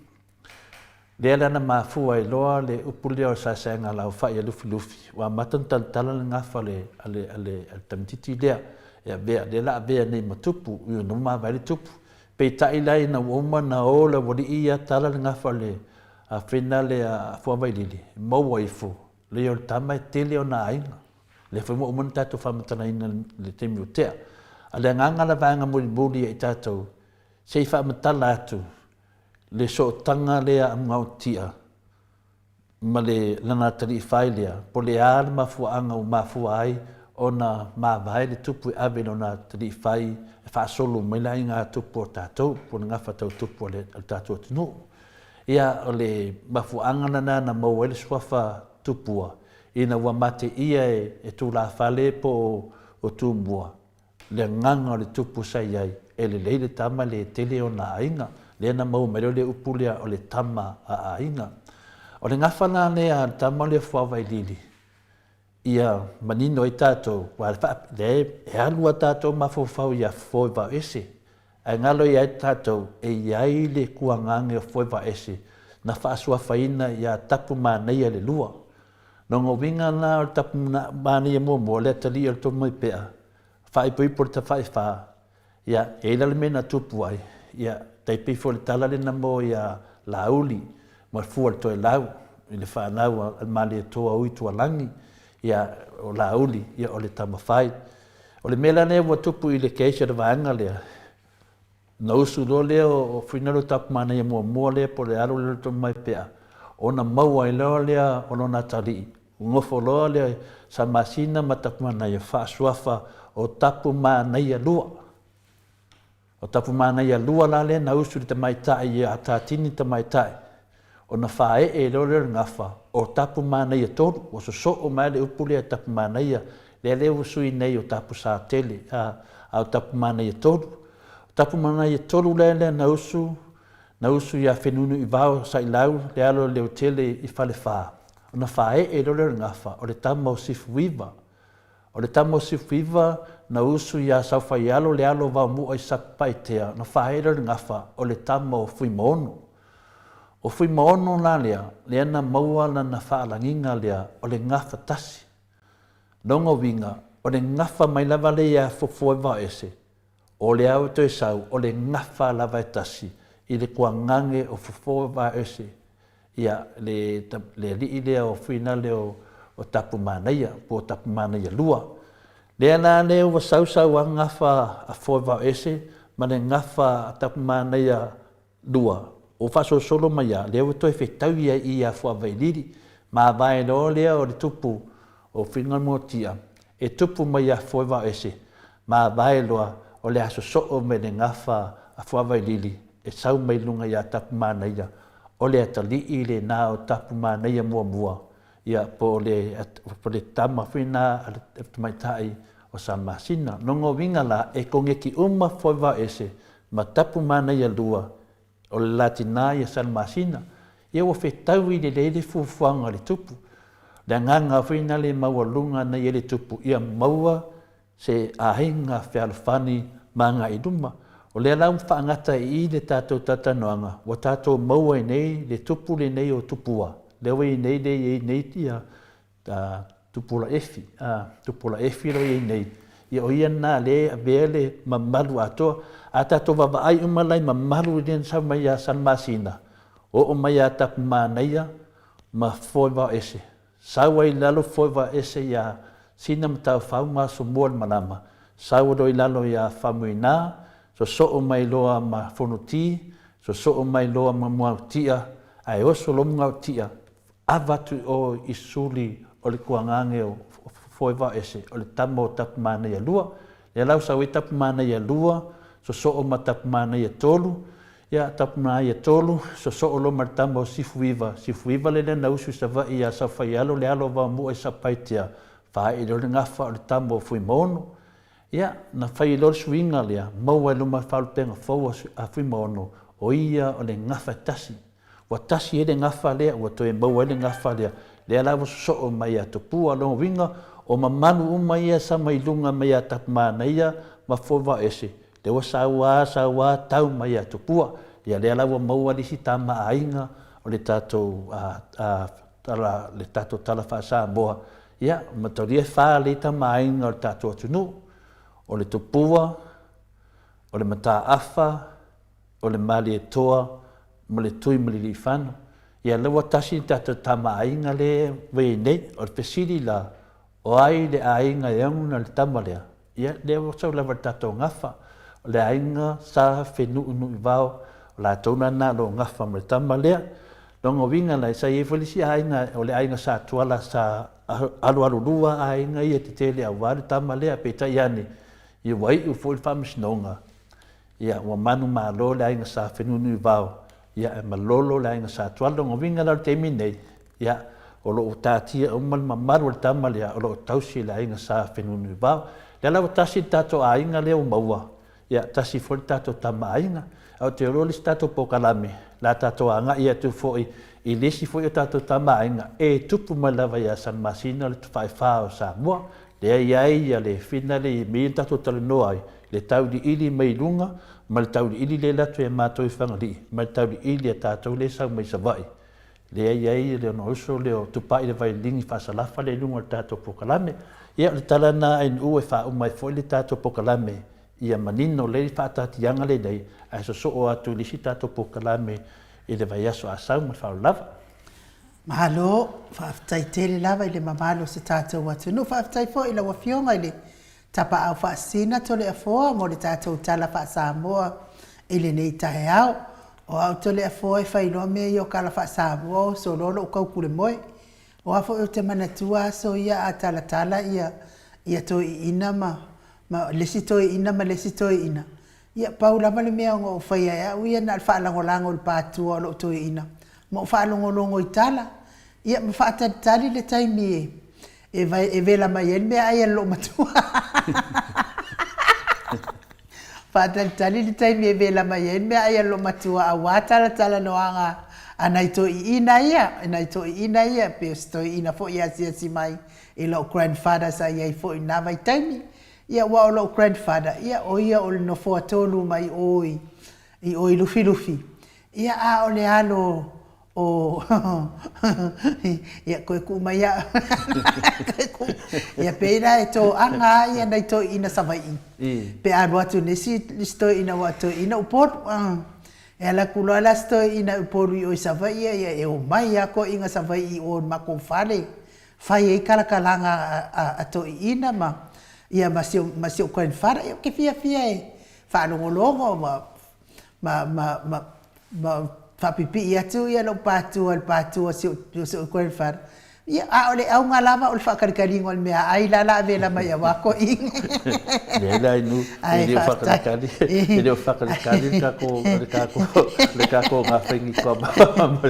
Lea la na mafua ai loa le upu lea o le saesaega laufai a Lufilufi, ua amata ona talatala le gafa a le, a le, a le, a le tamaitiiti lea, e avea, lea la avea nei ma tupu, ua mavae le tupu. Peitai la ina ua uma ona o le aualii ia tala le gafa a le afena lea a Fuavailili, maua ifo, Leai o le tama e tele ona aiga. Lea foi ua uma ona tatou faamatalaina i le taimi ua tea. A o le agaga la vaega mulimuli ia i tatou, se i faamatala atu le sootaga lea a Mugaotia ma le lana atalii fai lea, po o le a le mafuaaga ua mafua ai ona mavae le tupu e ave i lona atalii fai e faasolo mai le aiga tupu o tatou, po o le gafa tau tupu a le tatou atunuu. Ia, o le mafuaaga lena na maua ai le suafa tupua, ina ua mateia e tulafale po o Tumua le agaga o le tupu sa i ai, e lelei le tama le tele ona aiga. Lea na maua mai loa le upu lea o le tama a aiga. O le gafa la lea a le tama lea o Fuavailili, ia manino ai tatou, aua lea e alu a tatou mafaufau ia Foevaoese, ae galo ia te tatou e i ai le kuagage o Foevaoese na faasuafaina ia Tapumanaia le lua. Lona uiga la o le Tapumanaia muamua, o le atalii o le Tonumaipea, Faaipoipo le Tafaifā, ia, e i ai la le mea na tupu ai, ia, tai pei foi o le tala lea na moa ia Laauli ma le fua o le Toelau i le fanau a le Malietoa o Uitualagi, ia, o Laauli, ia, o le Tamafai. O le mea la lea ua tupu i le case o le vaega lea, Ona usu loa lea o Fuinalo Tapumanaia muamua lea po o le alo lea o le Tonumaipea, ona maua ai loa lea o lona atalii, nofo loa lea Samasina ma Tapumanaia faasuafa o Tapumanaia lua. O Tapumanaia lua la lea na usu i le tamaitai ia Tatini tamaitai, ona faaee loa lea o le gafa o Tapumanaia tolu, ua sosoo mai le upu lea Tapumanaia, lea lea ua sui nei o Tapusatele, a, a o Tapumanaia tolu. O Tapumanaia tolu lea lea na usu, na usu ia Fenunuivao Sailau le alo o Leutele i Falefa, ona faaee loa lea o le gafa o le tama o Sifuiva. O le tama o Sifuiva na usu iā Saufaialo le alo o Vaomua i Satupaitea, ona faaee lea o le gafa o le tama o Fuimaono. O Fuimaono la lea, lea na maua lana faalagiga lea o le gafa tasi. Lona uiga, o le gafa mai lava lea iā Fofoevaoese, o lea ua toe sau o le gafa lava e tasi i le kuagage o Fofoevaoese, ia, le, le alii lea o Fuinale o, o Tapumanaia, po o Tapumanaia lua. Lea la lea ua sau sau a gafa a Foevaoese ma le gafa a Tapumanaia Lua, ua faasolosolo mai a, lea ua toe fetau ia i ia Fuavailili, mavae loa lea o le tupu o Fingamoatia, e tupu mai ia Foevaoese, mavae loa o le a sosoo mai le gafa a Fuavailili e sau mai luga ia Tapumanaia, o le atalii lena o Tapumanaia muamua, ia po o le, po o le tama foi lena a le tamaitai o Samasina. Lona uiga la, e koneti uma Foevaoese ma Tapumanaia lua, o le la tina ia Salamasina, ia ua fetaui lelei le fuafuaga a le tupu. Le agaga foi na le maualuga na i ai le tupu, ia maua se aiga fealofani ma agai i luma. O lea la ua faagata i i le tatou talatalanoaga, ua tatou maua ai nei le tupu lenei o Tupua, lea ua i ai nei lea e i ai nei ia Tupula Efi, Tupula Efi lea ua i ai nei, ia o ia lena lea e avea le mamalu atoa. A tatou vaavaai uma la i mamalu lea na sau mai ia Salamasina, oo mai ia Tapumanaia ma Foevaoese, sau ai i lalo Foevaoese ia Sina Mataufau ma Asomua le Malama, sau loa i lalo ia Famuina, sosoo mai loa ma Fonoti, sosoo mai loa ma Muautia, ae oso loa Muautia, ava atu i o i suli o le kuagage o Foevaoese, o le tama o Tapumanaia lua. Lea la ua sau ai Tapumanaia lua, sosoo ma Tapumanaia tolu, ia Tapumanaia tolu, sosoo loa ma le tama o Sifuiva, Sifuiva lea na usu i Savaii ia Saufaialo le alo o Vaomua i Satupaitea, faaee loa le gafa o le tama o Fuimaono. Ia, na fai loa le suiga lea, maua ai loa ma le faalupega fou a Fuimaono, o ia o le gafa e tasi. Ua tasi ai le gafa lea, ua toe maua ai le gafa lea, lea la ua sosoo mai ia Tupua. Lona uiga, o mamalu uma ia sa mai luga mai ia Tapumanaia ma Foevaoese, lea ua sau a sau a tau mai ia Tupua. Ia lea la ua maua le isi tama aiga o le tatou tala, le tatou tala faa-Samoa, ia mataulia e fa lei tama aiga o le tatou atunuu, o le Tupua, o le Mataafa, o le Malietoa ma le Tui ma Liliifano. Ia lea ua tasi le tatou tama aiga lea ua i ai nei. O le fesili la, o ai le aiga e ona le tama lea? Ia lea ua sau lava i le tatou gafa. O le aiga Sa Fenuunuivao, o latou la na o lo o gafa ma le tama lea. Lona uiga la, sa i ai foi le isi aiga, o le aiga Sa Tuala sa alualulua aiga ia tetele aua le tama lea, peitai ane, ia ua iu foi le faamasinoga, Ia, ua manumalo le aiga Sa Fenunuivao, ia, e malolo le aiga Sa Tuala. Lona uiga la o le taimi nei, ia, o lo o taatia uma le mamalu o le tama lea o lo o tausi e le aiga Sa Fenunuivao. Lea la ua tasi le tatou aiga lea ua maua, ia, tasi foi le tatou tama aiga. Ae ou te iloa le isi tatou polokalame, o le a tatou agai atu foi i le isi foi o tatou tama aiga e tupu mai lava ia Salamasina le Tafaifā o Samoa. Lea e i ai ia le fina lea i mea ia na tatou talanoa ai, le tauiliili mai luga ma le tauiliili lea e alu atu ia matou i Fagalii ma le tauiliili a tatou lea e sau mai Savaii. Lea e i ai le ona uso lea o Tupai le Vailini Faasalafa lea i luga o le tatou polokalame. Ia, o le tala lena a NU e faauma ai foi le tatou polokalame ia manino lelei le faataatiaga lenei ae sosoo atu i le isi tatou polokalame i le vaiaso a sau ma le faaaloalo lava. Malo, faafetai tele lava i le mamalu o se tatou atunuu. Faafetai foi i lau Afioga i le Tapaau Faasisina Toleafoa mo le tatou tala faa-Samoa i lenei taeao. O au Toleafoa e fai loa mea ia o tala faa-Samoa oso loa lou taukulemoe. O a foi ou te manatua aso ia a talatala ia ia toeaiina ma ma le isi toeaina ma le isi toeaina, ia pau lava le mea na ou faia e au ia na o le faalagolago i le patua o lou toeaina ma ou faalogologo i tala, ia ma faatalitali le taimi e e e vela mai ai le meaai a le loomatua. Faatalitali le taimi e vela mai ai le meaai a le loomatua aua talatalanoaga a nai toeaiina ia, nai toeaiina ia, pe o se toeaina foi e asiasi mai i lou grandfather sa i ai foi i lena vaitaimi. Ia aua o lou grandfather, ia o ia o le nofoa tolu mai o i i o i Lufilufi, ia a o le alo o ia toe tuu mai au toe tuu ia pei la e toaga lava ia nai toeaiina Savaii pe a alu atu i le isi toeaina aua o toeaiina Upolu e alu atu loa la si toeaina Upolu i o i Savaii ia e omai lava toeaiina Savaii i o i le matou fale fai ai talatalaga a toeaiina ma ia ma si ou grandfather. Ia ou te fiafia e faalogologo ma ma ma ma ma faapipii atu ia lou patua i le patua o si ou grandfather, ia a o le auga lava o le faatalitaliga o le meaai la la vela mai aua toeaiina. Leai la inu, e le o faatalitali, e le o faatalitali le tatou, le tatou, le tatou gafaini ma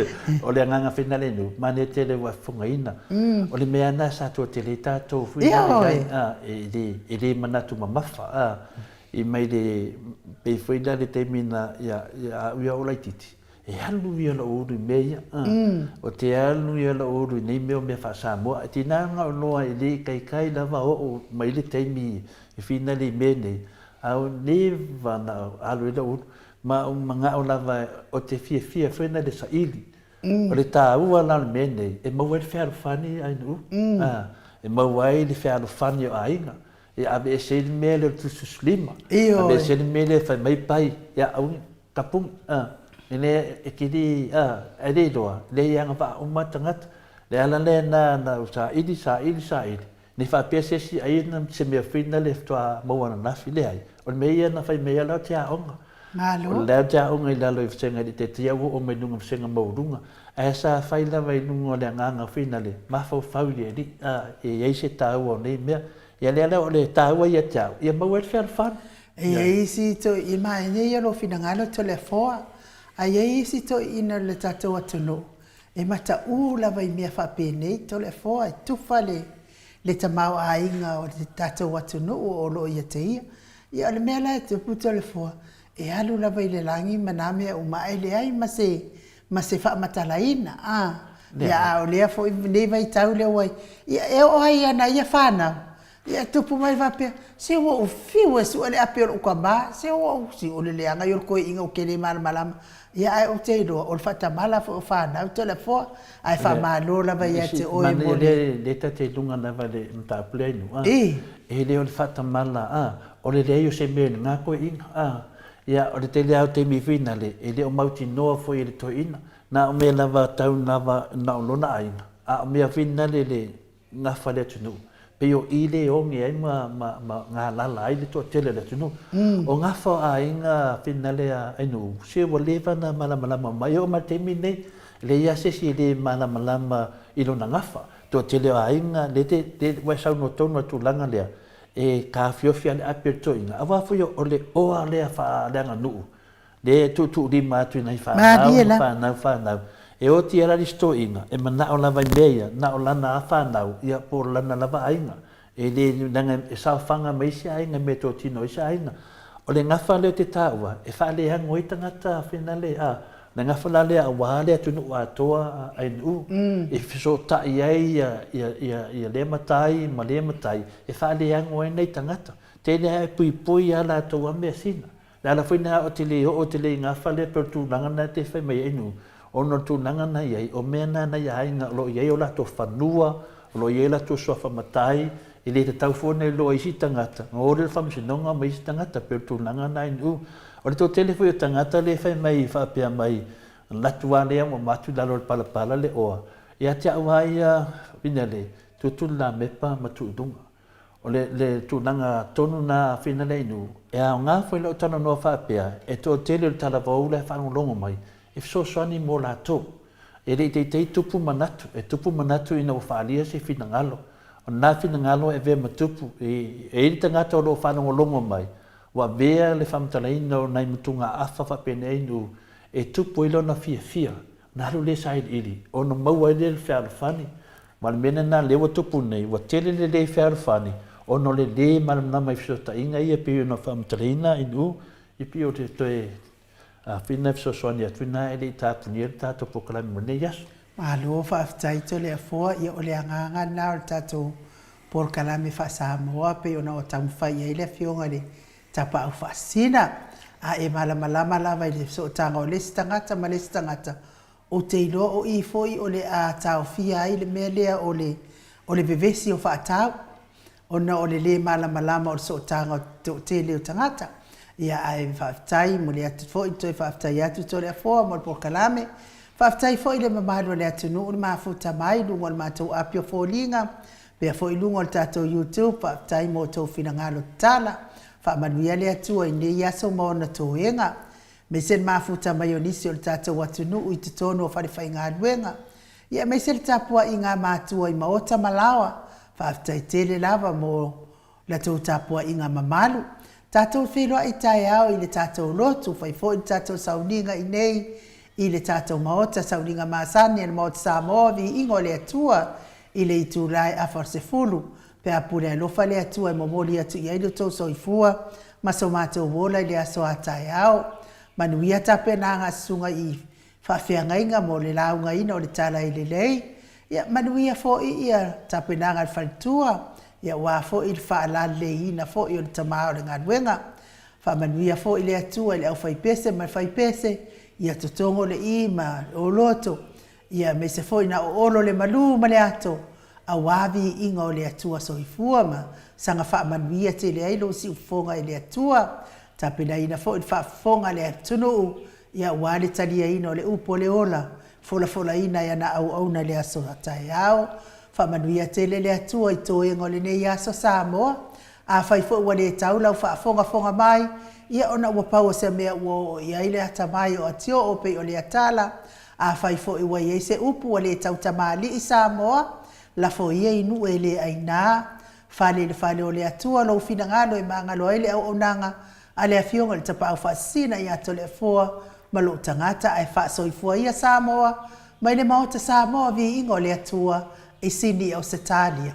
o le agaga fena le inu, manaia tele ua fofogaina. O le mea lena sa toatele ai tatou foi lea, e le, e le manatu mamafa, I mai le, pei foi la le taimi na, ia, ia au ia o laititi, e alu ia lou ulu i mea ia. O te alu ia lou ulu i nei mea o mea faa-Samoa. E tiga ona ou iloa e le ikaika lava oo mai le taimi e finali i mea nei, a ua neva ona alu ai lou ulu. Ma ou manao lava ou te fiafia foi na le saili. O le taua la o le mea nei, e maua ai le fealofani a nuu, e maua ai le fealofani o aiga. E aveese ai le mea lea o le tusitusilima. Ioe. Aveese ai le mea lea e fai mai pai, ia aua tapuni, a, e le, e te le, a, e le iloa, e leai e agavaa uma lava tagata. Le ala lea na na ou saili, saili, saili, ne i faapea se isi ai na se mea foi lea faatoa maua ananafi, leai. O le mea ia na fai mai ai la ou te aoga. Malo. O lea ou te aoga i lalo i vasega e le i taitai au oo mai i luga i vasega maualuga. Ae sa fai lava i luga o le agaga foi na le mafaufau i le Alii, a, e i ai se taua o nei mea. Ia lea la o le taua ia te au, ia maua ai le fealofani. E i ai isi toeaiina, manaia ia lou finagalo Toleafoa, ae i ai isi toeaiina o le tatou atunuu e mataū lava i mea faapenei, Toleafoa, e tufa le le tamaoaiga o le tatou atunuu o lo o ia te ia. Ia o le mea la e tupu Toleafoa, e alu lava i le lagi ma na mea uma ae leai ma se ma se faamatalaina, a, ia a o lea foi lenei vaitau lea ua, ia e oo lava i ana ia fanau, ia e tupu mai faapea, se ua ou fiu e sue le api o lou tama, se ua ou, se o le leaga ia o le toeaina ou te le malamalama. Ia ae ou te iloa, o le faatamala foi o fanau Toleafoa, ae faamalo lava ia te oe mo le. Manaia lea ta te iloga lava i le mataupu lea Inu, a, e le o le faatamala, a, o le leai o se mea i lena toeaina, a. Ia, o le tele lava o taimi foi nale, e le o mautinoa foi e le toeaina, na o mea lava tau lava na o lona aiga, a o mea foi nale le gafa le atunuu, pei o i le oge ai ma, ma, ma galala ai le toatele o le atunuu. O gafa o aiga foi nale a Ainuu, se ua leva ona malamalama mai, e oo mai le taimi lenei, e leai lava se isi e le malamalama i lona gafa. Toatele o aiga, le te, le, ua e saunoa tonu lava i le tulaga lea, E taofiofi lava le api o le toeaina, aua foi o le oa lea faaleaganuu, lea e tuutuulima atu i nai fanau ma fanau fanau. E oti lava la le isi toeaina, e manao lava i mea ia, na o lana lava fanau, ia po o lana lava aiga. E le, leaga e saofaga ma isi aiga i meatotino a isi aiga. O le gafa lea ou te taua, e faaleago ai tagata finale, a, Le gafa la lea aua le atunuu atoa a ANU, e fesootai ai ia lea matai ma lea matai e faaleago ai nai tagata. Tele lava e puipui a latou lava measina. Le ala foi lena ou te le oo tele i gafa lea pei o le tulaga lena e te fai mai ai ANU. Ona o le tulaga na i ai, o mea na nai aiga o lo o i ai o latou fanua, o lo o i ai o latou suafa matai, e le tatau foi ona iloa e isi tagata, ona o lea i le faamasinoga ma isi tagata, pei o le tulaga na i nuu. O le toatele foi o tagata lea e fai mai faapea mai, alu atu lava lea ma avatu i lalo o le palapala le oa, ia te au lava ia, Vinale, tutu le lamepa ma tuu i luga. O le, le tulaga tonu na Finale Inu, e aoga foi lau talanoa faapea, e toatele o le talavou la e faalogologo mai, e fesoasoani mo latou. E le i teitei tupu manatu, e tupu manatu ina ua faaalia se finagalo. O lena finagalo e avea ma tupu. E i ai le tagata o lo o faalogologo mai, ua avea le faamatalaina o nai matugaafa faapenei Inu e tupu ai lona fiafia, ona alu lea sailiili, ona maua ai lea le fealofani. Ma o le mea lena lea ua tupu nei, ua tele le le fealofani ona o le le malamalama i fesootaiga ia pei ona faamatalaina Inu, e pei o le toe Afina e fesoasoani atu ina e le i tapunia le tatou polokalame mo lenei aso. Malo faafetai Toleafoa, ia o le agaga lena o le tatou polokalame faa-Samoa pei ona taumafai i ai le afioga i le Tapaau Faasisina. A e malamalama lava i le sootaga o le isi tagata ma le isi tagata, ou te iloa o i foi o le a taofia ai le mea lea o le o le vevesi o faatau ona o le lē malamalama o le sootaga o le toatele o tagata. Ia ae faafetai momoli atu foi toe faafetai atu Toleafoa mo le polokalame. Faafetai foi i le mamalu o le atunuu le mafuta mai i luga o le matou api o foliga pea foi i luga o le tatou YouTube. Faafetai mo outou finagalo tatala. Faamanuia le Atua i lenei aso ma ona toega. Aemaise le mafuta mai o nisi o le tatou atunuu i totonu o falefaigaluega. Ia aemaise le tapuaiga a matua i maota ma laoa. Faafetai tele lava mo la tou tapuaiga mamalu. Tatou feiloai taeao i le tatou lotu, fai foi le tatou sauniga inei i le tatou maota, sauniga masani a le Maota Samoa, Viiga o le Atua i le itula e afa o le sefulu, pe a pule alofa le Atua e momoli atu i ai lo outou soifua ma so matou ola i le aso a taeao. Manuia tapenaga a Susuga i Faafeagaiga mo le laugaina o le Tala i Lelei. Ia manuia foi ia tapenaga a le faletua, ia aua foi le faalaleleiina foi o le tama o le galuega. Faamanuia foi le Atua i le aufaipese ma le faipese, ia totogo le i ma le oloto, ia aemaise foi na oolo le malu ma le ato, aua viiga o le Atua soifua ma saga faamanuia tele ai lou siufofoga i le Atua. Tapenaina foi le faafofoga a le atunuu, ia aua le taliaina o le upu o le ola, folafolaina e ana auauna i le aso a taeao. Faamanuia tele le Atua i toega o lenei aso Samoa. Afai foi ua le tau lau faafogafoga mai, ia ona ua pau o se mea ua oo i ai le atamai o Atioo pei o lea tala. Afai foi ua i ai se upu ua le tau tamalii Samoa, lafo ia i nuu e le aina. Fale i le fale o le Atua lou finagalo e magalo ai le auaunaga a le Afioga i le Tapaau Faasisina ia Toleafoa ma lou tagata ae faasoifua ia Samoa mai le Maota Samoa Viiga o le Atua i Sini Ausetalia.